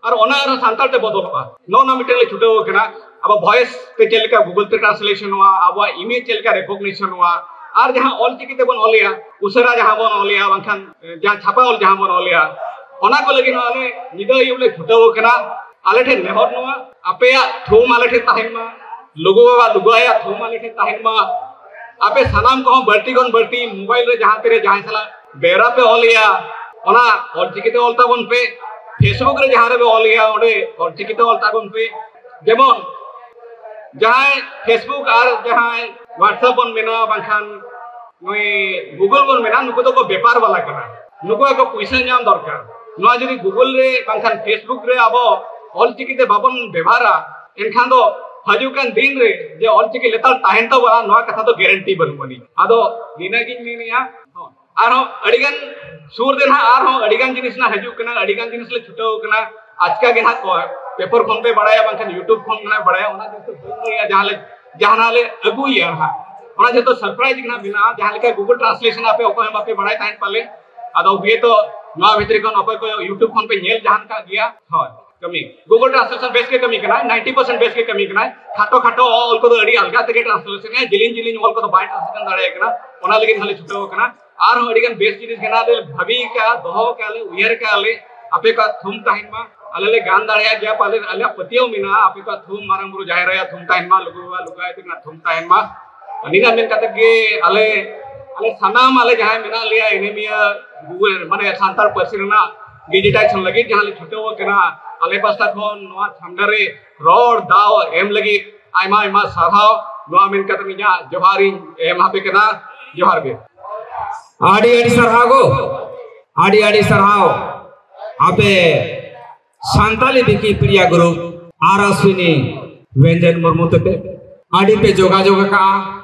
ᱟᱨ ᱚᱱᱟ ᱟᱨᱦᱚᱸ ᱥᱟᱱᱛᱟᱲ ᱛᱮ ᱵᱚᱫᱚᱞᱚᱜᱼᱟ᱾ ᱱᱚᱜᱼᱚ ᱱᱚᱣᱟ ᱢᱤᱫᱴᱮᱱ ᱞᱮ ᱪᱷᱩᱴᱟᱹᱣ ᱠᱟᱱᱟ᱾ ᱟᱵᱚ ᱵᱷᱚᱭᱮᱥ ᱛᱮ ᱪᱮᱫ ᱞᱮᱠᱟ ᱜᱩᱜᱩᱞ ᱛᱮ ᱴᱨᱟᱱᱥᱞᱮᱥᱚᱱᱚᱜᱼᱟ, ᱟᱵᱚᱣᱟᱜ ᱤᱢᱮᱡᱽ ᱪᱮᱫ ᱞᱮᱠᱟ ᱨᱮᱠᱚᱜᱱᱤᱥᱚᱱᱚᱜᱼᱟ, ᱟᱨ ᱡᱟᱦᱟᱸ ᱚᱞ ᱪᱤᱠᱤ ᱛᱮᱵᱚᱱ ᱚᱞᱮᱜᱼᱟ, ᱩᱥᱟᱹᱨᱟ ᱡᱟᱦᱟᱸ ᱵᱚᱱ ᱚᱞᱮᱜᱼᱟ, ᱵᱟᱝᱠᱷᱟᱱ ᱡᱟᱦᱟᱸ ᱪᱷᱟᱯᱟ ᱚᱞ ᱡᱟᱦᱟᱸ ᱵᱚᱱ ᱚᱞᱮᱜᱼᱟ, ᱚᱱᱟ ᱠᱚ ᱞᱟᱹᱜᱤᱫ ᱦᱚᱸ ᱟᱞᱮ ᱧᱤᱫᱟᱹ ᱟᱹᱭᱩᱵ ᱞᱮ ᱪᱷᱩᱴᱟᱹᱣ ᱠᱟᱱᱟ᱾ ᱟᱞᱮ ᱴᱷᱮᱱ ᱱᱮᱦᱚᱨ ᱱᱚᱣᱟ, ᱟᱯᱮᱭᱟᱜ ᱛᱷᱩᱢ ᱟᱞᱮ ᱴᱷᱮᱱ ᱛᱟᱦᱮᱱ ᱢᱟ, ᱞᱩᱜᱩ ᱵᱟᱵᱟ ᱞᱩᱜᱩ ᱟᱭᱳᱣᱟᱜ ᱛᱷᱩᱢ ᱟᱞᱮ ᱴᱷᱮᱱ ᱛᱟᱦᱮᱱ ᱢᱟ᱾ ᱟᱯᱮ ᱥᱟᱱᱟᱢ ᱠᱚᱦᱚᱸ ᱵᱟᱹᱲᱛᱤ ᱠᱷᱚᱱ ᱵᱟᱹᱲᱛᱤ ᱢᱳᱵᱟᱭᱤᱞ ᱨᱮ ᱡᱟᱦᱟᱸ ᱛᱤᱨᱮ ᱡᱟᱦᱟᱸᱭ ᱥᱟᱞᱟᱜ ᱵᱮᱣᱨᱟ ᱯᱮ ᱚᱞᱮᱜᱼᱟ, ᱚᱱᱟ ᱚᱞᱪᱤᱠᱤ ᱛᱮ ᱚᱞ ᱛᱟᱵᱚᱱ ᱯᱮ᱾ ᱯᱷᱮᱥᱵᱩᱠ ᱨᱮ ᱡᱟᱦᱟᱸ ᱨᱮᱯᱮ ᱚᱞᱮᱜᱼᱟ, ᱚᱸᱰᱮ ᱚᱞᱪᱤᱠᱤ ᱛᱮ ᱚᱞ ᱛᱟᱵᱚᱱ ᱯᱮ᱾ ᱡᱮᱢᱚᱱ ᱡᱟᱦᱟᱸᱭ ᱯᱷᱮᱥᱵᱩᱠ ᱟᱨ ᱡᱟᱦᱟᱸᱭ WhatsApp ᱵᱚᱱ ᱢᱮᱱᱟ, ᱵᱟᱝᱠᱷᱟᱱ ᱱᱩᱭ ᱜᱩᱜᱩᱞ ᱵᱚᱱ ᱢᱮᱱᱟ, ᱱᱩᱠᱩ ᱫᱚᱠᱚ ᱵᱮᱯᱟᱨ ᱵᱟᱞᱟ ᱠᱟᱱᱟ, ᱱᱩᱠᱩᱣᱟᱜ ᱠᱚ ᱯᱩᱭᱥᱟᱹ ᱧᱟᱢ ᱫᱚᱨᱠᱟᱨ᱾ ᱱᱚᱣᱟ ᱡᱩᱫᱤ Google ᱨᱮ ᱵᱟᱝᱠᱷᱟᱱ Facebook ᱨᱮ ᱟᱵᱚ ᱚᱞᱪᱤᱠᱤ ᱛᱮ ᱵᱟᱵᱚᱱ ᱵᱮᱵᱷᱟᱨᱟ, ᱮᱱᱠᱷᱟᱱ ᱫᱚ ᱦᱤᱡᱩᱜ ᱠᱟᱱ ᱫᱤᱱ ᱨᱮ ᱡᱮ ᱚᱞᱪᱤᱠᱤ ᱞᱮᱛᱟᱲ ᱛᱟᱦᱮᱱ ᱛᱟᱵᱚᱱᱟ, ᱱᱚᱣᱟ ᱠᱟᱛᱷᱟ ᱫᱚ ᱜᱮᱨᱮᱱᱴᱤ ᱵᱟᱹᱱᱩᱜ ᱟᱹᱱᱤᱡ᱾ ᱟᱫᱚ ᱱᱤᱱᱟᱹᱜ ᱜᱤᱧ ᱢᱮᱱᱮᱜᱼᱟ᱾ ᱟᱨᱦᱚᱸ ᱟᱹᱰᱤᱜᱟᱱ ᱥᱩᱨ ᱨᱮ ᱱᱟᱦᱟᱜ ᱟᱨᱦᱚᱸ ᱟᱹᱰᱤᱜᱟᱱ ᱡᱤᱱᱤᱥ ᱱᱟᱦᱟᱜ ᱦᱤᱡᱩᱜ ᱠᱟᱱᱟ, ᱟᱹᱰᱤᱜᱟᱱ ᱡᱤᱱᱤᱥ ᱞᱮ ᱪᱷᱩᱴᱟᱹᱣ ᱠᱟᱱᱟ᱾ ᱟᱪᱠᱟ ᱜᱮ ᱱᱟᱦᱟᱜ ᱠᱚ ᱯᱮᱯᱟᱨ ᱠᱷᱚᱱ ᱯᱮ ᱵᱟᱲᱟᱭᱟ, ᱵᱟᱝᱠᱷᱟᱱ YouTube ᱠᱷᱚᱱ ᱱᱟᱦᱟᱜ ᱵᱟᱲᱟᱭᱟ, ᱚᱱᱟ ᱡᱤᱱᱤᱥ ᱫᱚ ᱵᱟᱹᱧ ᱞᱟᱹᱭᱟ᱾ ᱡᱟᱦᱟᱸ ᱞᱮ ᱡᱟᱦᱟᱱᱟᱜ ᱞᱮ ᱟᱹᱜᱩᱭᱟ ᱱᱟᱦᱟᱜ, ᱚᱱᱟ ᱡᱚᱛᱚ ᱥᱟᱨᱯᱨᱟᱭᱤᱡᱽ ᱜᱮ ᱱᱟᱦᱟᱜ ᱢᱮᱱᱟᱜᱼᱟ᱾ ᱡᱟᱦᱟᱸ ᱞᱮᱠᱟ Google Translation ᱟᱯᱮ ᱚᱠᱚᱭ ᱦᱚᱸ ᱵᱟᱯᱮ ᱵᱟᱲᱟᱭ ᱛᱟᱦᱮᱸᱫ ᱯᱟᱞᱮ, ᱟᱫᱚ ᱦᱩᱭᱛᱚ ᱱᱚᱣᱟ ᱵᱷᱤᱛᱨᱤ ᱠᱷᱚᱱ ᱚᱠᱚᱭ ᱠᱚ YouTube ᱠᱷᱚᱱ ᱯᱮ ᱧᱮᱞ ᱡᱟᱦᱟᱱ ᱠᱟᱜ ᱜᱮᱭᱟ᱾ ᱦᱳᱭ, ᱠᱟᱹᱢᱤ Google Translation ᱵᱮᱥ ᱜᱮ ᱠᱟᱹᱢᱤ ᱠᱟᱱᱟᱭ, ninety percent ᱵᱮᱥ ᱜᱮ ᱠᱟᱹᱢᱤ ᱠᱟᱱᱟᱭ᱾ ᱠᱷᱟᱴᱚ ᱠᱷᱟᱴᱚ ᱚᱞ ᱠᱚᱫᱚ ᱟᱹᱰᱤ ᱟᱞᱜᱟ ᱛᱮᱜᱮ translation ᱮ, ᱡᱤᱞᱤᱧ ᱡᱤᱞᱤᱧ ᱚᱞ ᱠᱚᱫᱚ ᱵᱟᱭ translation ᱫᱟᱲᱮᱭᱟᱜ ᱠᱟᱱᱟ᱾ ᱚᱱᱟ ᱞᱟᱹᱜᱤᱫ ᱦᱚᱸᱞᱮ ᱪᱷᱩᱴᱟᱹᱣ ᱟᱠᱟᱱᱟ᱾ ᱟᱨᱦᱚᱸ ᱟᱹᱰᱤ ᱜᱟᱱ ᱵᱮᱥ ᱡᱤᱱᱤᱥ ᱜᱮ ᱱᱟᱦᱟᱜ ᱞᱮ ᱵᱷᱟᱹᱵᱤ ᱟᱠᱟᱫᱼᱟ, ᱫᱚᱦᱚ ᱠᱟᱜᱼᱟ ᱞᱮ, ᱩᱭᱦᱟᱹᱨ ᱠᱟᱜᱼᱟ ᱞᱮ᱾ ᱟᱯᱮ ᱠᱚᱣᱟᱜ ᱛᱷᱩᱢ ᱛᱟᱦᱮᱱ ᱢᱟ, ᱟᱞᱮ ᱞᱮ, ᱟᱞᱮᱭᱟᱜ ᱯᱟᱹᱛᱭᱟᱹᱣ ᱢᱮᱱᱟᱜᱼᱟ, ᱟᱯᱮ ᱠᱚᱣᱟᱜ ᱛᱷᱩᱢ, ᱢᱟᱨᱟᱝ ᱵᱩᱨᱩ ᱡᱟᱦᱮᱨ ᱟᱭᱳ ᱛᱷᱩᱢ ᱛᱟᱦᱮᱱ ᱢᱟ, ᱞᱩᱜᱩ ᱵᱟᱵᱟ ᱞᱩᱜᱩ ᱟᱭᱳ ᱛᱟᱹᱠᱤᱱᱟᱜ ᱛᱷᱩᱢ ᱛᱟᱦᱮᱱ ᱢᱟ᱾ ᱱᱤᱱᱟᱹᱜ ᱢᱮᱱ ᱠᱟᱛᱮ ᱜᱮ ᱟᱞᱮ, ᱟᱞᱮ ᱥᱟᱱᱟᱢ ᱟᱞᱮ ᱡᱟᱦᱟᱸᱭ ᱢᱮᱱᱟᱜ ᱞᱮᱭᱟ ᱮᱱᱮᱢᱤᱭᱟᱹ, ᱜᱩᱜᱩᱞ, ᱢᱟᱱᱮ ᱥᱟᱱᱛᱟᱲ ᱯᱟᱹᱨᱥᱤ ᱨᱮᱱᱟᱜ digitization ᱞᱟᱹᱜᱤᱫ ᱡᱟᱦᱟᱸ ᱞᱮ ᱪᱷᱩᱴᱟᱹᱣ ᱟᱠᱟᱱᱟ, ᱟᱞᱮ ᱯᱟᱥᱴᱟ ᱠᱷᱚᱱ ᱱᱚᱣᱟ ᱪᱷᱟᱢᱰᱟ ᱨᱮ ᱨᱚᱲ ᱫᱟᱣ ᱮᱢ ᱞᱟᱹᱜᱤᱫ ᱟᱭᱢᱟ ᱟᱭᱢᱟ ᱥᱟᱨᱦᱟᱣ᱾ ᱱᱚᱣᱟ ᱢᱮᱱ ᱠᱟᱛᱮ ᱤᱧᱟᱹᱜ ᱡᱚᱦᱟᱨ ᱤᱧ ᱮᱢ ᱟᱯᱮ ᱠᱟᱱᱟ᱾ ᱡᱚᱦᱟᱨ ᱜᱮ᱾ ᱟᱹᱰᱤ ᱟᱹᱰᱤ ᱥᱟᱨᱦᱟᱣ ᱜᱚ, ᱟᱹᱰᱤ ᱟᱹᱰᱤ ᱥᱟᱨᱦᱟᱣ᱾ ᱟᱯᱮ ᱥᱟᱱᱛᱟᱞᱤ ᱣᱤᱠᱤᱯᱤᱰᱤᱭᱟ ᱜᱨᱩᱯ ᱟᱨ ᱚᱥᱣᱤᱱᱤ ᱵᱮᱧᱡᱚᱱ ᱢᱩᱨᱢᱩ ᱛᱮᱯᱮ ᱟᱹᱰᱤ ᱯᱮ ᱡᱳᱜᱟᱡᱳᱜᱽ ᱟᱠᱟᱫᱼᱟ᱾